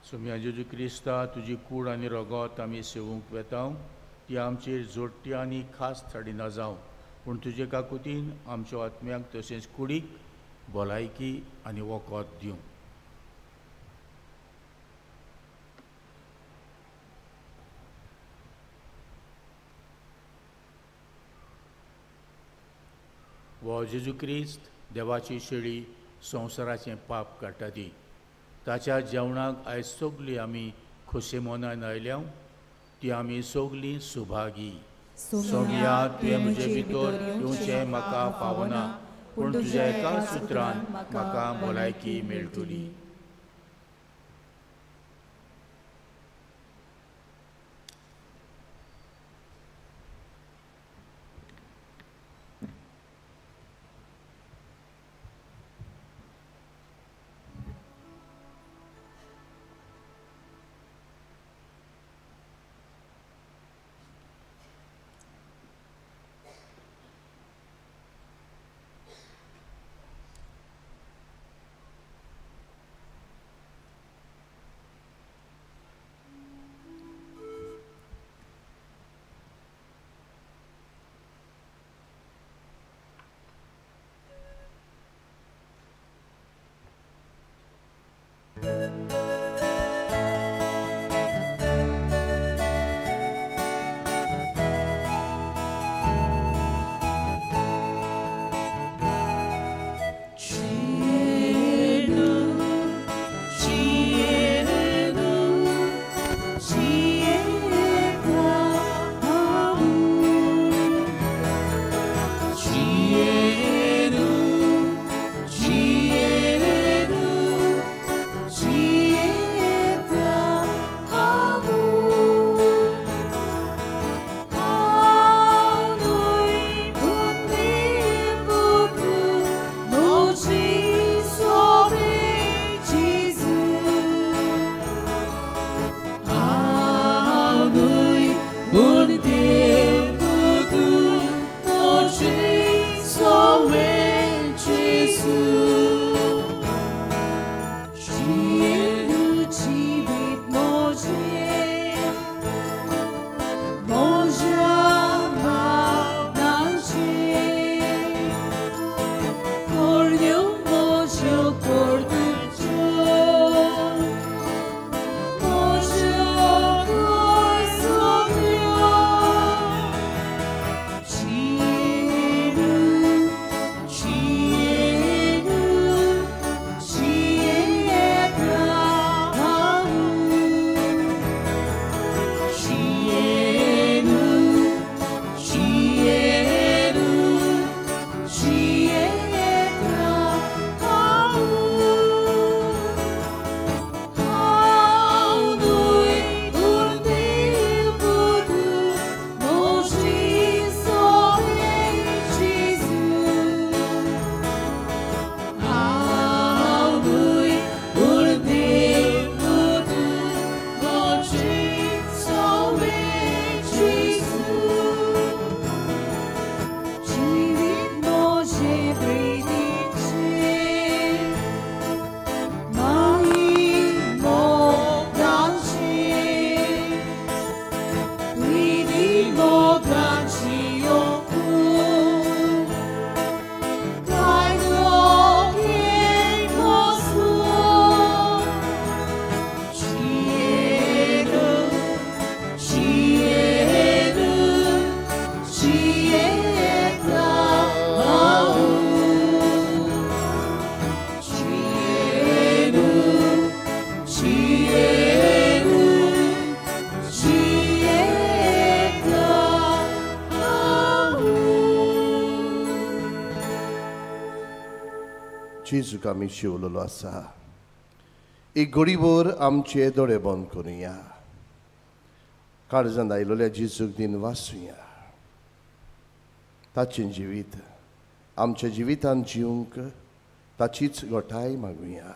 सोम्या जेजू क्रिस्ता, तुजी कूड आनी रगत आमी सेवूंक वेता ती आमचेर जोडटी आनी खास थाडिना जावं पूण तुजे काकुतीन आमच्या आत्म्याक तशेंच कुडीक भलायकी आनी वखद दिवं. वो जेजू क्रिस्त देवाची शेळी संवसाराचें पाप काडटा ती ताच्या जेवणाक आयज सगळीं आमी खोशे मनान आयल्या ती आमी सगळीं सुभागी. सोम्या, तुवें म्हजे भितर येवचें म्हाका फावना पूण तुज्या एका सुत्रान म्हाका भलायकी मेळटली. She Moje sowe Jesu Cielu jivit moje Moja manache Corneu moje corducho Moje corsonio Cielu, cielu, cieta au. Cielu, cielu, cieta au. Audui urdil budu, moji soe Jesu. Audui urdil budu, moji soe Jesu. Jivit moje pritiče, Mahi mogače, Pridi mogači oku, Kaj doke poslu. Cielu, cielu, cieta au. Cielu, cielu, cieta au. जेजूक आमी शिवलेलो आसा. एक घडीभर आमचे दोळे बंद करुया, काळजांत आयिल्ल्या जेजूक दिन वाचुया. ताचें जिवीत आमच्या जिवितांत जिवंक ताचीच घटाय मागुया.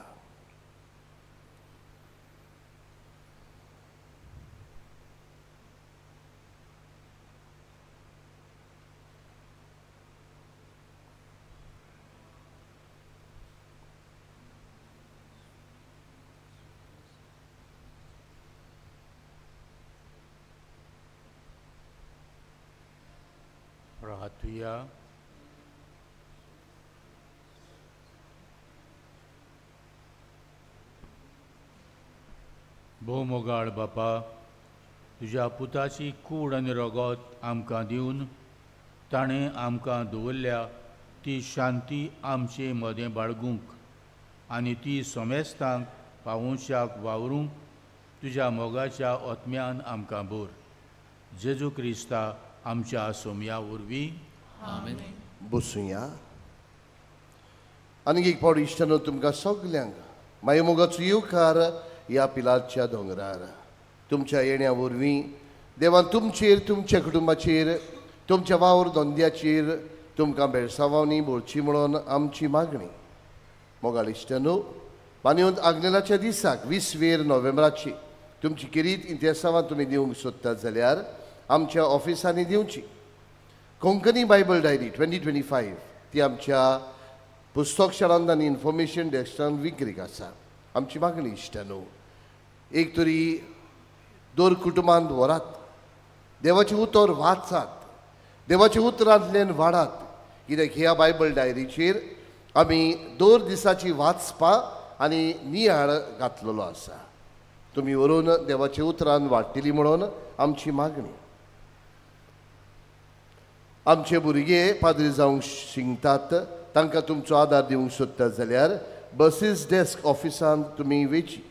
राहतुया. भोव मोगाळ बापा, तुज्या पुताची कूड आनी रगत आमकां दिवन ताणें आमकां दवरल्या ती शांती आमचे मदें बाळगूंक आनी ती समेस्तांक पावोवच्याक वावरूंक तुज्या मोगाच्या आत्म्यान आमकां भर. जेजू क्रिस्ता आमच्या सोमया वरवीं. आमेन. बसुया. आनीक एक फावट इश्टानो तुमकां सगल्यांक मागीर मोगाचो येवकार ह्या पिलारच्या दोंगरार. तुमच्या येण्या वरवीं देवान तुमचेर, तुमच्या कुटुंबाचेर, तुमच्या वावर धंद्याचेर तुमकां बेळसावांनी भरची म्हणून आमची मागणी. मोगाळ इश्टानो, मानवंत आग्नेलाच्या दिसाक 20 नोव्हेंबराची तुमची किरीत इतिहासावान तुमी दिवंक सोदतात जाल्यार आमच्या ऑफिसांनी दिवची. कोंकणी बायबल डायरी 2025 ती आमच्या पुस्तक शाळांत आनी इन्फॉर्मेशन डेस्कान विक्रीक आसा. आमची मागणी इश्टानो, एक तरी दर कुटुंबांत व्हरात, देवाचें उतर वाचात, देवाच्या उतरांतल्यान वाडात. कित्याक ह्या बायबल डायरीचेर आमी दर दिसाची वाचपा आनी नियाळ घातलेलो आसा. तुमी व्हरून देवाच्या उतरान वाडटली म्हणून आमची मागणी. आमचे भुरगे पाद्री जावंक शिकतात, तांकां तुमचो आदार दिवंक सोदतात जाल्यार बसीस डेस्क ऑफिसांत तुमी वेची.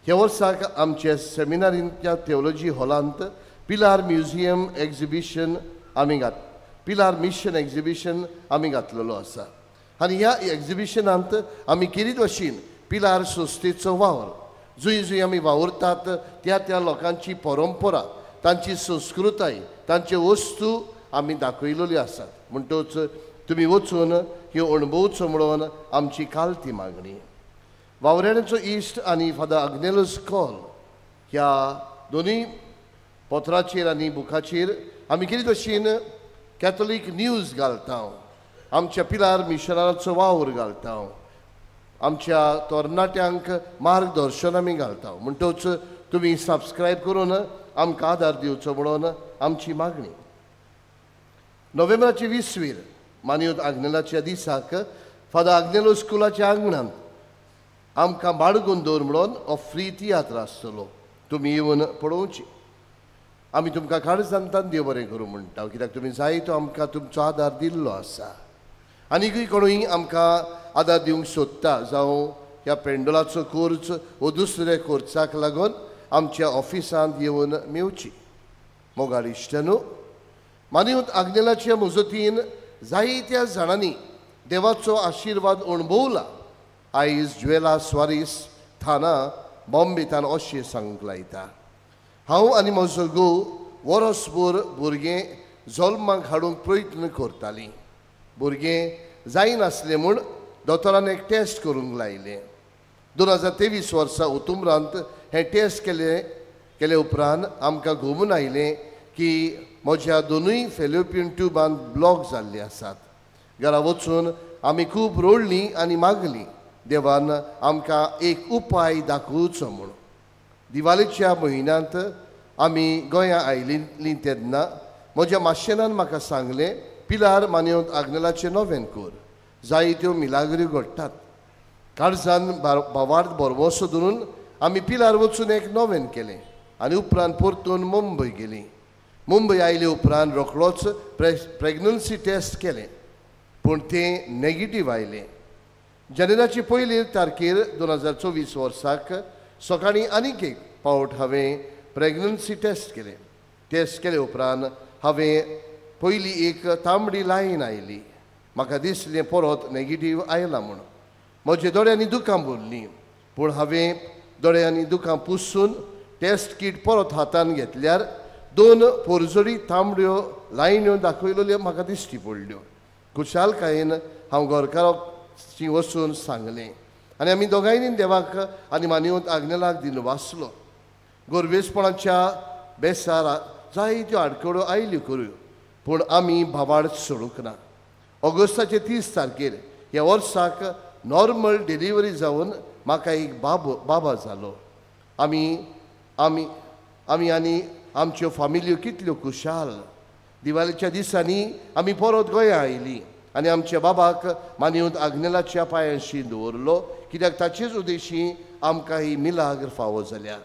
ह्या वर्साक आमच्या सेमिनारींतल्या थियोलॉजी हॉलांत पिलार म्युझियम एग्जिबिशन आमी घात पिलार मिशन एग्जिबिशन आमी घातलेलो आसा. आनी ह्या एग्जिबिशनांत आमी किरीत वशीन पिलार संस्थेचो वावर, जंय जंय आमी वावुरतात त्या त्या लोकांची परंपरा, तांची संस्कृताय, तांचे वस्तू आमी दाखयलेल्यो आसात. म्हणटच तुमी वचून ह्यो अणभवचो म्हणून आमची काल ती मागणी. वावराड्यांचो इश्ट आनी फादर आग्नेलस कॉल ह्या दोनूय पत्राचेर आनी बुकाचेर आमी कितें तशेन कॅथोलीक न्यूज घालता, आमच्या पिलार मिशनाचो वावर घालता, आमच्या तरणाट्यांक मार्गदर्शन आमी घालता. म्हणटच तुमी सबस्क्रायब करून आमकां आदार दिवचो म्हणून आमची मागणी. नोव्हेंबराचे 20 मानयोत आग्नेलाच्या दिसाक फादर आग्नेलो स्कुलाच्या आंगणांत आमकां बाडगून दवर म्हणून हो फ्री तियात्र आसतलो. तुमी येवन पळोवची. आमी तुमकां काळजांतान देव बरें करूं म्हणटा, कित्याक तुमी जाय तो आमकां तुमचो आदार दिल्लो आसा. आनीकूय कोणूय आमकां आदार दिवंक सोदता, जावं ह्या पेंडोलाचो कोर्स वो दुसऱ्या कोर्साक लागून आमच्या ऑफिसांत येवन मेवची. मोगाळ इश्टांनो, मानयोत आग्नेलाच्या मजतीन जायत्या जाणांनी देवाचो आशिर्वाद अणभवला. आयज ज्वेला स्वारीस थाना बॉम्बेतान अशें सांगूंक लायता, हांव आनी म्हजो घोव वरसभर भुरगें जल्माक हाडूंक प्रयत्न करतालीं. भुरगें जायनासलें म्हूण दोतोरान एक टेस्ट करूंक लायलें. 2023 वर्सा उतुमरांत हें टेस्ट केले उपरांत आमकां घुमून आयलें की म्हज्या दोनूय फेलोपियन ट्युबान ब्लॉक जाल्ले आसात. घरा वचून आमी खूब रडलीं आनी मागलीं देवान आमकां एक उपाय दाखोवचो म्हूण. दिवाळेच्या म्हयन्यांत आमी गोंया आयिल्लीं तेन्ना म्हज्या माशेनान म्हाका सांगलें, पिलार मानयोत आग्नेलाचें नोवेन कर, जायत्यो मिलाग्री घडटात. काळजान भावार्थ भरवंसो धरून आमी पिलार वचून एक नोवेन केलें आनी उपरांत परतून मुंबय गेलीं. मुंबय आयले उपरांत रोखडोच प्रेग्नन्सी टेस्ट केलें, पूण तें नेगेटीव आयलें. जानेराचे 1 तारखेर 2024 वर्साक सकाळीं आनीक एक पावट हांवें प्रेग्नन्सी टेस्ट केलें. टेस्ट केले उपरांत हांवें पयली एक तांबडी लायन आयली. म्हाका दिसलें परत नेगेटीव आयला म्हूण. म्हज्या दोळ्यांनी दुकां भरलीं, पूण हांवें दोळ्यांनी दुकां पुसून टेस्ट कीट परत हातान घेतल्यार 2 पोरजोडी तांबड्यो लायन्यो दाखयल्यो म्हाका दिश्टी पडल्यो. खुशालकायेन हांव घरकाराक वचून सांगलें आनी आमी दोगांयनी देवाक आनी मानयोत आग्नेलाक दिवन वाचलो. गोरवेसपणाच्या बेसार जायत्यो आडखळ्यो आयल्यो कऱ्यो, पूण आमी भावाड सोडूंक ना. ऑगस्टाचे 30 तारखेर ह्या वर्साक नॉर्मल डिलिव्हरी जावन म्हाका एक बाबा जालो. आमी आमी आमी आनी आमच्यो फामिल्यो कितल्यो खुशाल. दिवाळेच्या दिसांनी आमी परत गोंया आयलीं आनी आमच्या बाबाक मानयोत आग्नेलाच्या पांयांशी दवरलो, कित्याक ताचेच उद्देशी आमकां ही मिलाग्र फावो जाल्या.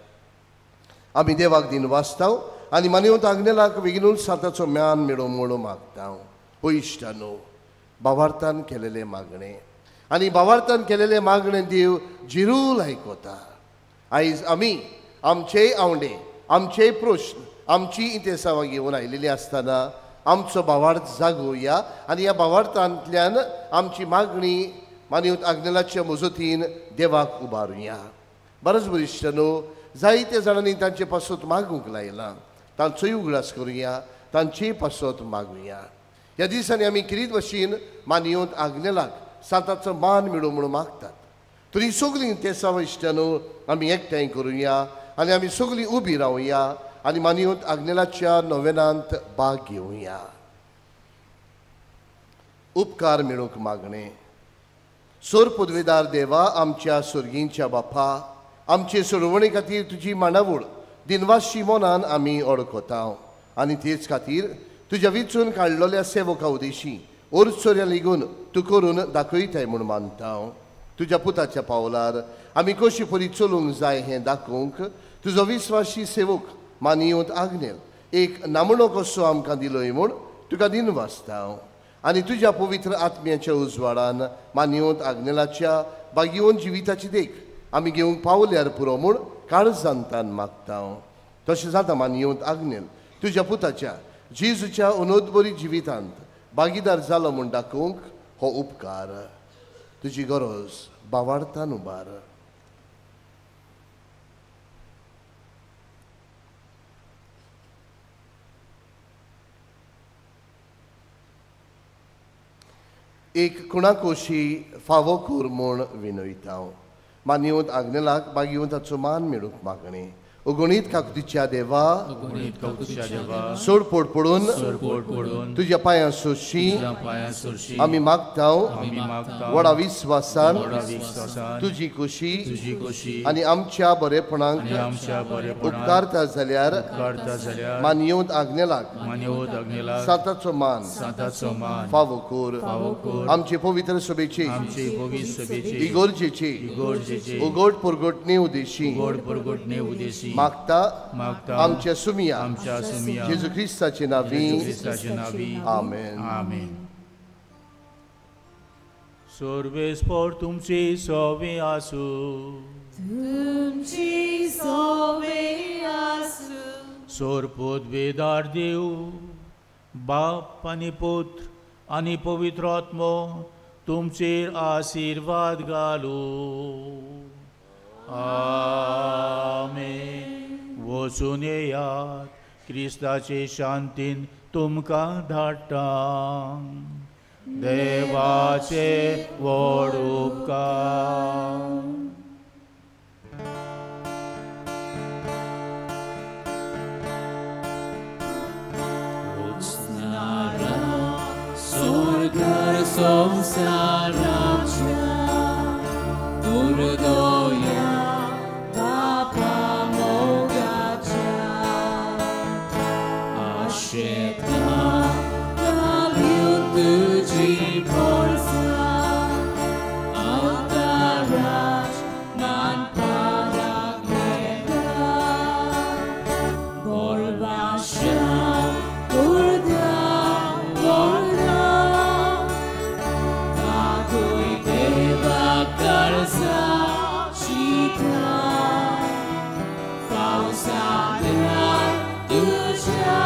आमी देवाक दिन वाचता आनी मानयोत आग्नेलाक बेगीनूच साताचो म्यान मेळो म्हणून मागता. इश्टांनो, भावार्थान केलेलें मागणें आनी भावार्थान केलेलें मागणें देव जिरूल आयकता. आयज आमी आमचेय आवंडे, आमचेय प्रश्न, आमची इतिहासां घेवन आयिल्ली आसतना आमचो भावार्थ जागोवया आनी ह्या भावार्थांतल्यान आमची मागणी मानयोत आग्नेलाच्या मजतीन देवाक उबारुया. बरोच इश्टांनो, जायत्या जाणांनी तांचे पासत मागूंक लायलां, तांचोय उगडास करुया, तांचेय पासत मागुया. ह्या दिसांनी आमी किरीत भशेन मानयोत आग्नेलाक साताचो मान मेळूं म्हणून मागतात. तरी सगळीं तेसांव इश्टांनो आमी एकठांय करुया आनी आमी सगळीं उबी रावया आनी मानयोत आग्नेलाच्या नोवेनांत भाग घेवया. उपकार मेळूंक मागणें. सोर पदवेदार देवा, आमच्या सोर्गींच्या बापा, आमचे सोडवणे खातीर तुजी मांडावळ दिनवाशी मनान आमी ओळखता आनी तेच खातीर तुज्या विचून काडलेल्या सेवका उदेशी ओरचोऱ्या लेगून तूं करून दाखयताय म्हूण मानता. तुज्या पुताच्या पावलार आमी कशी परी चलूंक जाय हें दाखोवंक तुजो विस्वासी सेवक मानयोत आग्नेल एक नामणो कसो आमकां दिलोय म्हूण तुका दिनवासता आनी तुज्या पवित्र आत्म्याच्या उजवाडान मानयोत आग्नेलाच्या बागयोन जिविताची देख आमी घेवंक पावल्यार पुरो म्हूण काळजांतान मागता. तशें जाता मानयोत आग्नेल तुज्या पुताच्या जेजूच्या अनोदबरी जिवितांत भागीदार जालो म्हूण दाखोवंक हो उपकार तुजी गरज भावार्थान उबार. एक कुणाकोशी फावो कर म्हूण विनयता. मानयोत आग्नेलाक बागयोन ताचो मान मेळूंक मागणें. अगणीत काकुतीच्या देवा, सोडपोड पडून तुज्या पांयां सोरशी आमी मागता, व्हडा विस्वासान तुजी खुशी आनी आमच्या बरेपणाक उपकारता जाल्यार मानयेवंत आग्नेलाक सांताचो मान फावो कर। आमचे पवित्र सभेची इगोर्जेची उगोट पुरगोटणे उदेशी मागता आमच्या सुमिया जेजू क्रिस्ताचे नांवी, आमेन। आमेन। सर्वेस्पोर तुमची सोवी आसूं, तुमची सोवी आसूं। सोरपूत बेदार देव बाप आनी पुत्र आनी पवित्र आत्मो तुमचेर आशिर्वाद घालूं। आमेन। वचून येयात, क्रिस्ताचे शांतीन तुमकां धाडटा। देवाचे व्हड उपकार। सोर्गार संसाराच्या दुर्दया बापा मोगाच्या आशेता घालून तुजी पोरसा अवताराच मानपाक घेता गोरवाशा उर्दा गोरदा तातूय देवा करसा चिता पावसाळ्या तुज्या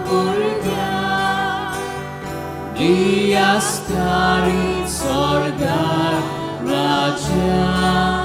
भुरग्या दियास्तारी स्वर्गार राजा।